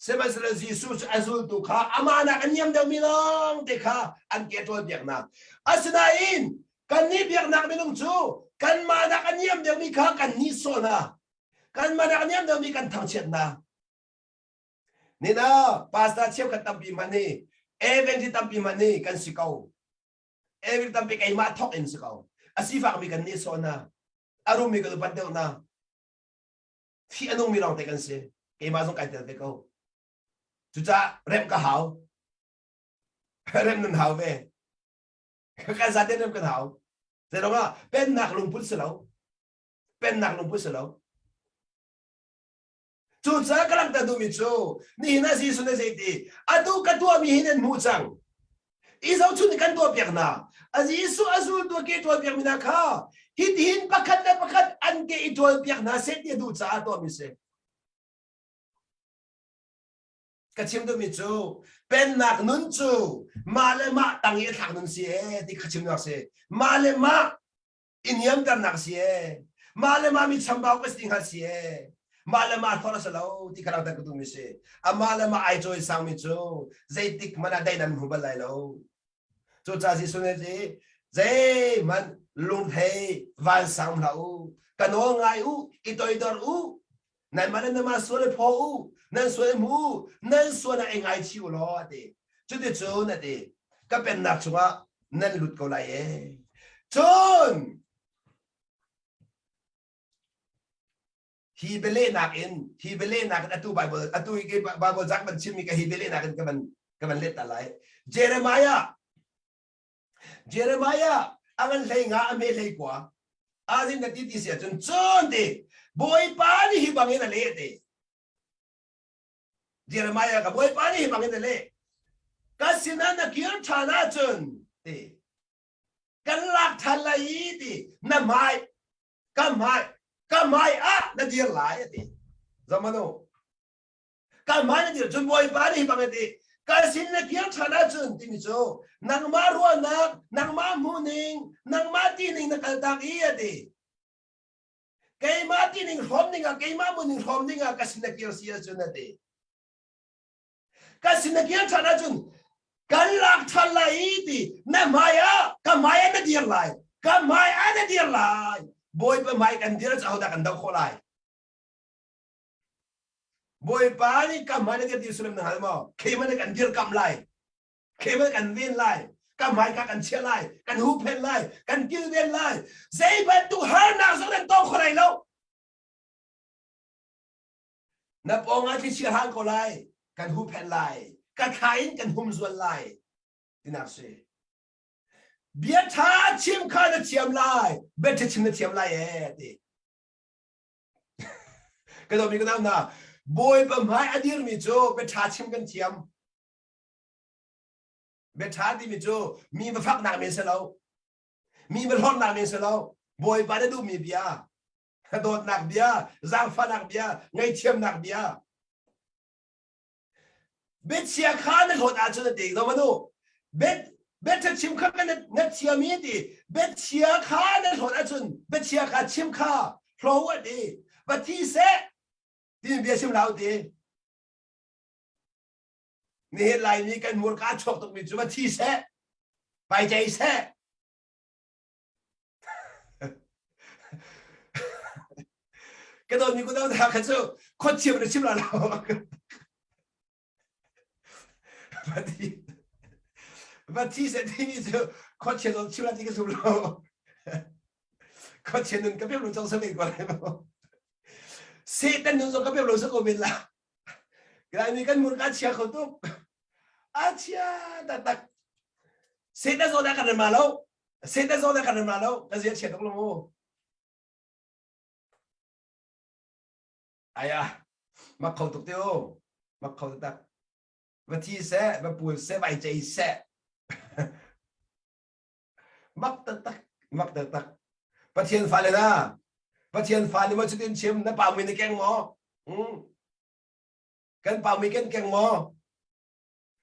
Sihmanhsehlaw Jesuh cu a zultu kha amah nak a niam deuhmi lawng te kha an ke ṭawl piak hna. Asinain kannih biaknak minung cu kanmah nak a niam deuhmi kha kan nihsawh hna. Kanmah nak a niam deuhmi kan thangchiat hna. Nina pastor cheukhat tampi hmanh hi evangelist tampi hmanh hi kan si ko. Evangelist tampi keimah thawk in si ko. A sifakmi kan nihsawh hna. A rummi kan upat deuh hna. Thih a nungmi lawngte kan si. Keimah zong kai tel ve ko. Cucaah remh ka hau. Remh nan hau ve. Kan zaten remh kan hau. Zeiruang ah pennak lungput si lo. Pennak lungput si lo. Cucaah ka langhter duhmi cu nihin ah Jesuh nih zeiti atu ka tuahmi hi nan hmuh cang. I zohchun kan tuahpiak hna. A Jesuh a zultu a ke tuahpiakmi hna kha hitihin pakhat le pakhat an ke i tualpiak hna seh ti a duh caah tuahmi si. Ka chim duhmi cu pennak nun cu mah le mah tang i a thlak nun si ee ti kha chim duhnak si. Mah le mah i niamternak si ee. Mah le mah mi chambau ka si ti hngal si ee. Mah le mah hlorh a si lo ti kha langhter ka duhmi si. Amah le mah ai cawi sangmi cu zeitik hmanh ah daih nan hmu bal lai lo. Cucaah Jesuh nih ti zeihmanh lungthei vansang hlah u. Ka nawl ngai u, i toidor u. Nanmah le nanmah sual i phaw u, nan sual i hmu u, nan sual ah i ngaichih u law a ti. Cuticun a ti, ka pennak chungah nan lut ko lai ee. Cun hi bialehnak in hi bialehnak in atu Bible atu hi Bible zak ban chimmi ka hi bialehnak in ka van ka van let ta lai. Jeremiah Jeremiah a ngan hlei nga a me hlei kua azin na ti ti si ahcun cun ti Bawipa nih hi bangin a leh ti Jeremiah ka Bawipa nih hi bangin a leh ka sinah na kir ṭhan ahcun ti kan lak ṭhan lai i ti na hmai ka hmai ka hmai ah na dir lai a ti zamano ka hmai na dir cun Bawipa nih hi bang a ti ka sin na kir ṭhan ahcun timi cu nangmah ruahnak nangmah hmuhning nangmah tining na kaltak i a ti keimah tining hrawm ding ah keimah muning hrawm ding ah ka sin na kir si ahcun a ti ka sin na kir ṭhan ahcun kan lak ṭhan lai i ti na hmai ah ka hmai ah na dir lai ka hmai ah na dir lai Bawipa hmai kan dir cu ahodah kan doh khawh lai Bawipa nih ka hmai na dir ti sullam na hngal maw keimah nih kan dirkamh lai keimah kan ven lai ka hmai ka kan chiah lai kan huhphenh lai kan kilven lai zei bantuk harnak zong nan tong kho lai lo Na pawngah thlichia hang ko lai, kan huhphenh lai, ka thla in kan humzual lai, tinak si. Bia ṭha chim kha na thiam lai, bia ṭha chim na thiam lai ee ti. Ka dawmi ka nau hna, Bawipa hmai a dirmi cu bia ṭha chim kan thiam. Bia ṭha timi cu mi va faknak men si lo, mi va hlorhnak men si lo, Bawipa na duhmi bia, dawtnak bia, zaangfahnak bia, ngaihthiamnak bia. Biachia kha na hlawt ahcun a ti lo manu. Biaṭha chim kha na thiam i ti. Biachia kha na hlawt ahcun biachia kha chim kha hlaw a ti. Va thi seh ti bia chim hlah ti. Nihin Laimi kan hmurka a chuak tukmi cu va thi seh, vai cei seh, Ka dawtmi ku dang hna kha cu khuachia na chim la lo. Va thi se timi cu khuachia zong chim la ti ka zum lo. Khuachia nun ka pem lo cang sa men ko lai mo. Satan nun zong ka pem lo sa ko men la. Laimi kan mur ka chia kho tuk. A chia taktak. Satan zawn ah kan rem lo. Satan zawn ah kan rem lo. Ka zia chia tuk lo mu. Aya, mak kho tuk te o. Mak kho tak. Va thi seh, va pul seh, vai cei seh. Mak taktak, mak taktak. Pathian fale na, Pathian fale maw cutin chim na pa mui na keng maw? Hmm. Kan pa mui kan keng maw?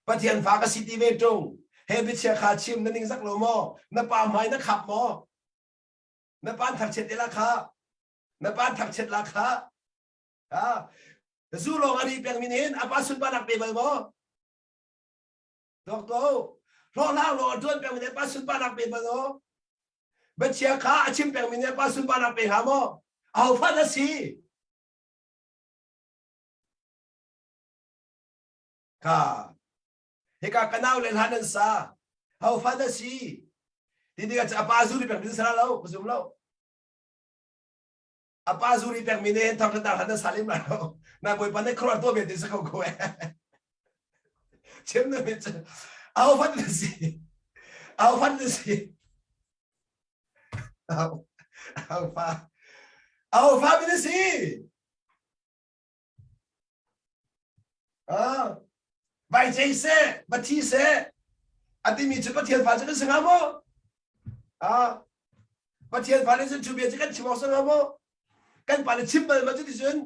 Pathian fa ka si ti ve ṭung. He biachia kha chim na ning zak lo maw? Na pa hmai na khap maw? Na pa thangchiat te la kha. Na pa thangchiat la kha. Ha? Zu lawng a ri peng min hin a pa sunparnak pe bal maw? Dok to. Hlawhhlang lawng a ṭuan peng min pa sunparnak pe bal maw? Biachia kha a chim peng min pa sunparnak pe hnga maw? Aho fa na si? Kha hika ka nau le hlan an sa ho fa na si ti tikah a pa zuri pek min sara lo ka zum lo a pa zuri pek mi ne thang ta hlan na salim la lo na bawipa ne khruar to ve ti sa ko ko e chim na mi aho fa na si aho fa na si aho fa aho fa mi na si Ah, vai cei seh, va thi seh, a timi cu Pathian fa cu kan si hnga maw? Ah, Pathian fa nih cun cu bia cu kan chim awk si hnga maw? Kan pa nih chim bal ma cu ti cun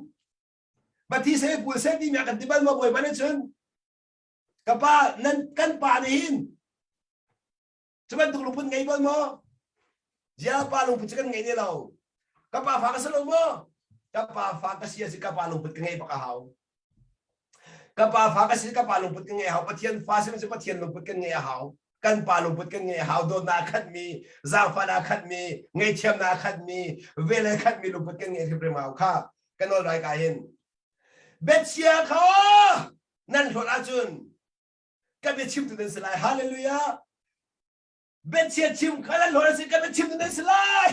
va thi seh, pul seh timi a kan ti bal maw Bawipa nih cun? Ka pa, nan kan pa nih hin Cu bantuk lungput ngei bal maw? Zia pa lungput cu kan ngei ne lo. Ka pa fa ka si lo maw? Ka pa fa ka si a si ka pa lungput ka ngei bak a hau. Ka pa fa ka si ka pa lungput ka ngei a hau. Pathian fa si cu Pathian lungput kan ngei a hau. Kan pa lungput kan ngei a hau. Dawtnak a khatmi, zaangfahnak a khatmi, ngaihthiamnak a khatmi, vel a khatmi lungput kan ngei hrimhrim a hau kha. Ka nawl rai ka hin. Biachia kha nan hlawt ahcun ka biachimtu nan si lai hallelujah biachia chim kha nan hlawn a si ka biachimtu nan si lai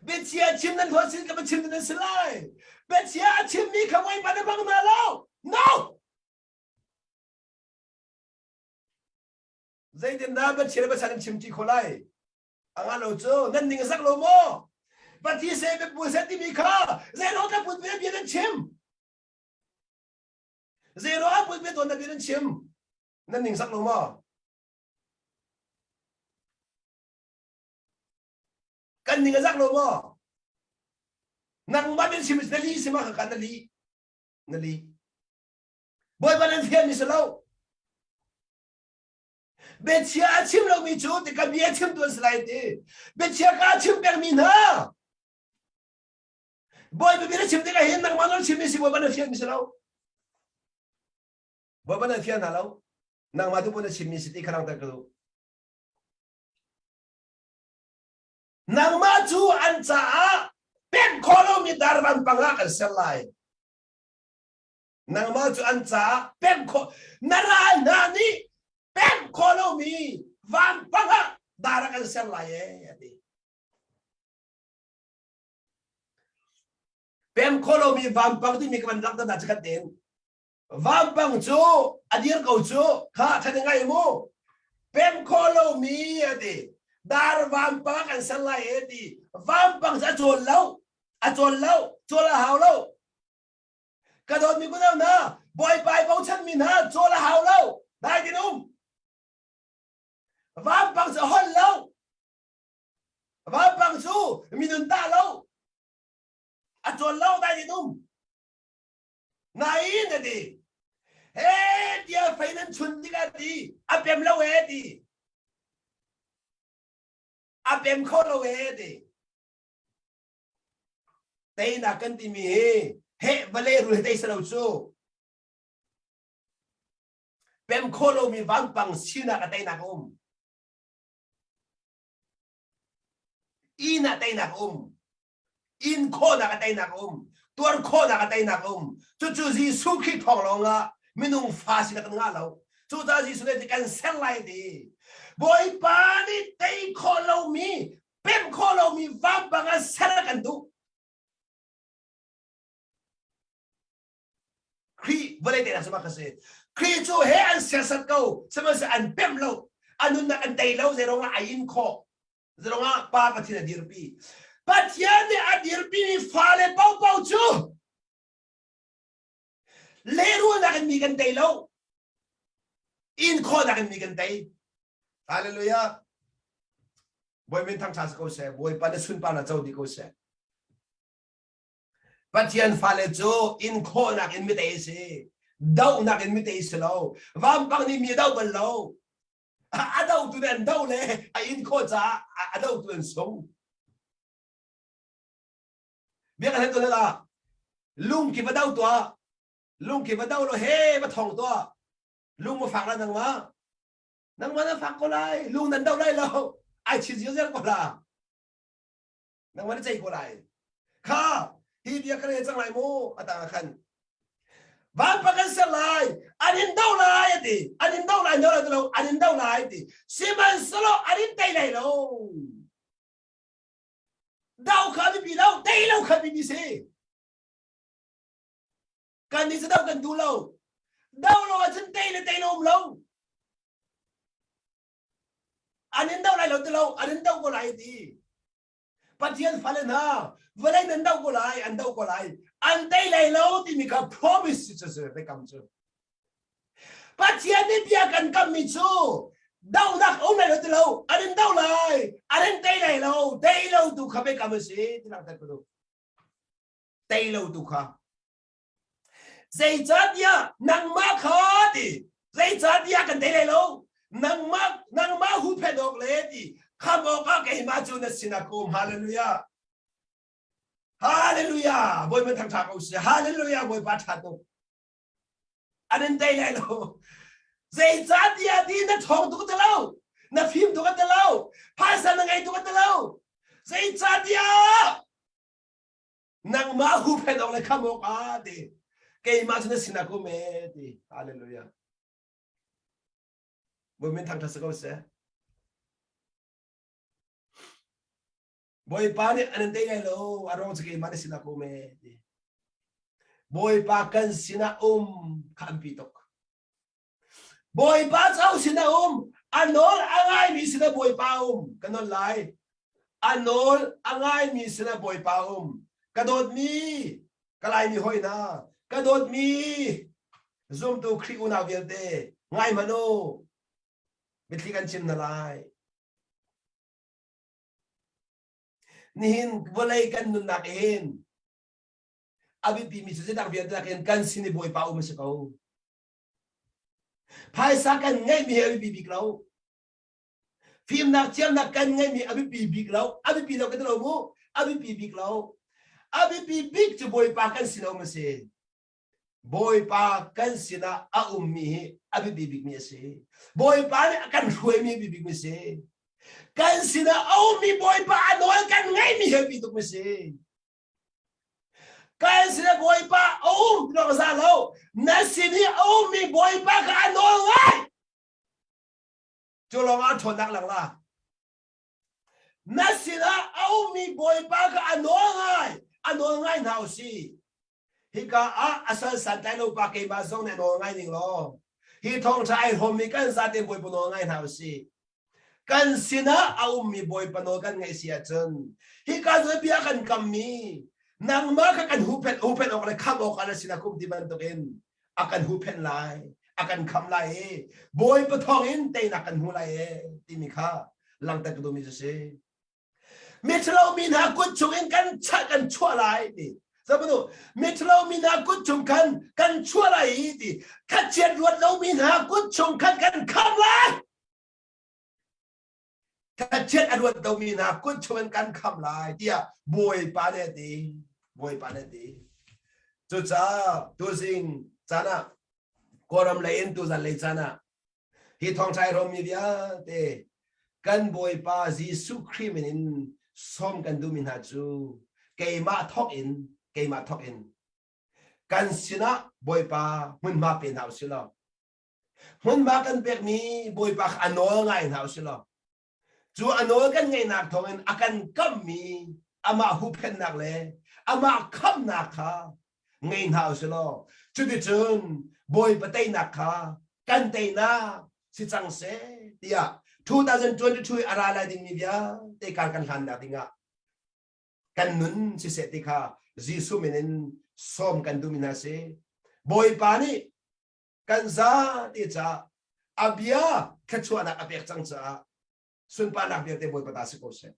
biachia chim nan hlawn si ka biachimtu nan si lai biachia a chimmi kha Bawipa na hmang hna lo no zeitindah biachia le biachia nan chim ti kho lai anga lo cu nan ning a zak lo maw Pathi se biapu se timi kha zei ka put bia nan chim Zero a put tawn na bia nan chim. Nan ning sak lo maw? Kan ning a zak lo maw? Nangmah nan chim na li si ma ka na li. Na li. Bawipa nan fian mi si lo. Biachia a chim lomi cu ti ka bia chim tuan si lai ti. Biachia ka chim pengmi hna. Bawipa bia na chim tikah hin nangmah nawl chimmi si Bawipa na fianmi si lo. Bawipa na fian hna lo. Nangmah tu na chimmi si ti kha langhter ka duh. Nangmah cu an caah pek khawh lomi dar vampang ah kan ser lai. Nangmah cu an caah pek khawh na ral hna nih pek khawh lomi vampang ah dar ah kan ser lai ee a ti. Pem kho lomi vampang timi ka van langhter hna chikkhat tein. Vampang cu a dir ko cu kha than ngai mu. Pem kho lomi a ti. Dar vampang kan ser lai e ti. Vampang cu a cawl lo. A cawl lo. Cawl a hau lo. Ka dawtmi kunau hna, Bawipa i bochanmi hna cawl a hau lo. Dai tin um. Vampang cu a holh lo. Vampang cu minun tah lo. A cawl lo dai din um. Nain a ti. He tia fei nan chun tikah ti a pem lo e ti. A pem kho lo e ti. Teinak kan timi hi he vale rul he tei se lo cu. Pem kho lomi vampang sinak a teinak a um. Inn ah teinak a um. Inn khawhnak a teinak a um. Tuar khawhnak a teinak a um. Cucu Jesuh Khrih thawng lawngah minung fa sinak kan ngah lo. Cucaah Jesuh nih kan ser lai ti. Bawipa nih tei khawh lomi, pemh khawh lomi vampang ah ser a kan duh. Khrih vawlei te sama ka si. Khrih cu he an serhsat ko, sihmanhsehlaw an pemh lo. A nunnak an tei lo, zeirong ah a in khawh. Zeirong ah Pa Pathian a dirpi. Pathian nih a dirpimi fale paohpaoh cu lehrulnak in mi kan tei lo. In khawhnak in mi kan tei. Hallelujah. Bawi min thangṭha si ko seh. Bawipa na sunparnak co dih ko seh. Pathian fale cu in khawhnak in mitei a si. Dohnak in mitei si lo. Vampang nih mi a doh bal lo. A dohtu nih an doh le a in khawh caah a dohtu an sung. Bia kan hal la. Lung ki va do tuah. Lung ki va do lo he va thong tuah. Lung ma fak la nangmah. Nangmah na fak ko lai. Lung nan do lai lo. Ai chin ziar ko la. Nangmah na ceih ko lai. Kha hi bia ka rel cang lai mu atang ah khan. Vanpa kan ser lai, an in do lai a ti. An in do lai, do lai lo, an in do lai ti. Sihmanhsehlaw an in tei lai lo. Do kha biapi lo, tei lo kha biapi si. Kan nih cu do kan duh lo. Do lo ahcun tei le tei lo um lo. An in do lai lo ti lo, an in do ko lai ti. Pathian fale hna, vawlei nan do ko lai, an do ko lai. An tei lai lo timi kha promise cu si biakam cu. Pathian nih bia kan kammi cu donak um lai lo ti lo, an in do lai, an in tei lai lo, tei lo tu kha biakam a si ti langhter ka duh. Tei lo tu kha. Zeicahtiah nangmah kha ti zeicahtiah kan tei lai lo nangmah nangmah huhphenh awk le ti kham awkah keimah cu na sinah ka um hallelujah hallelujah bawipa thangṭha ko sih hallelujah bawipa ṭha tuk an in tei lai lo zeicahtiah ti na ṭhawng tuk ti lo na fim tuk ti lo phaisa na ngei tuk ti lo zeicahtiah nangmah huhphenh awk le kham awk ah ti keimah cu na sinah ka um e ti hallelujah Bawi min thangṭhat si ko seh Bawipa nih an in tei lai lo a ruang cu keimah na sinah ka um e ti Bawipa kan sinah um kha an pi tuk Bawipa cu sinah um, a nawl a ngaimi sinah Bawipa um. Ka nawl lai. A nawl a ngaimi sinah Bawipa um. Ka dawtmi, ka laimi hawi hna, ka dawtmi zumtu Khrih unau vialte, ngai hmanh u. Mitthli kan chim na lai. Nihin vawlei kan nunnak hin a biapimi cu zeidak vialte nakin kan sin i Bawipa um a si ko. Phaisa kan ngeihmi hi a biapi bik lo. Fimnak thiamnak kan ngeihmi a biapi bik lo. A biapi lo ka ti lo mu. A biapi bik lo. A biapi bik cu Bawipa kan sin a um a si. Bawipa kan sinah a ummi hi a biapi bikmi a si. Bawipa nih a kan hruaimi a biapi bikmi a si. Kan sinah a ummi Bawipa a nawl kan ngeihmi hi a biapi tukmi a si. Kan sinah Bawipa a um ti za lo. Na sin i a ummi Bawipa kha a nawl ngai. Cu lawng ah ṭhawnnak lang la. Na sinah a ummi Bawipa kha a nawl ngai. A nawl ngai hna u si. Hika ah a sal santlai lo pa keimah zong nih a nawl ngai ning law. Hi thawngṭha ai hrawmmi kan zaten Bawipa nawl ngai hna u si. Kan sinah a ummi Bawipa nawl kan ngaih si ahcun hika cu bia kan kammi nangmah kha kan huhphenh huhphenh awk le kham awk ah na sinah kum ti bantukin a kan huhphenh lai a kan kham lai i Bawipa thawngin teinak kan hmu lai e timi kha langhter ka duhmi cu si. Miṭhalo mi hna kut chungin kan chah kan chuah lai ti. Zabanu miṭhalo mi hna kut chung khan kan chuah lai i ti. Thlachiat ruat lomi hna kut chung khan kan kham lai. Thlachiat a ruat lomi hna kut chung in kan kham lai tiah Bawipa nih a ti. Bawipa nih a ti. Cucaah tuzing caan ah Kawlram lei in tuzan lei caan ah hi thawngṭha ai hrawmmi vialte kan Bawipa Jesuh Khrih min in sawm kan duhmi hna cu keimah thawk in keimah thawk in kan sinah Bawipa hmunhma pe hna usih law Hmunhma kan pekmi Bawipa kha a nawl ngai hna usih law cu a nawl kan ngeihnak thawngin a kan kamhmi amah huhphenhnak le amah khamhnak kha ngei hna usih law cuticun Bawipa teinak kha kan teinak si cang seh tiah 2022 a ra lai dingmi vialte kar kan hlannak dingah. Kan nun siseh ti kha Jesuh min in sawm kan duhmi hna si. Bawipa nih kan za ti caah a bia thluachuahnak a pek cang caah sunparnak vialte Bawipa ta si ko seh.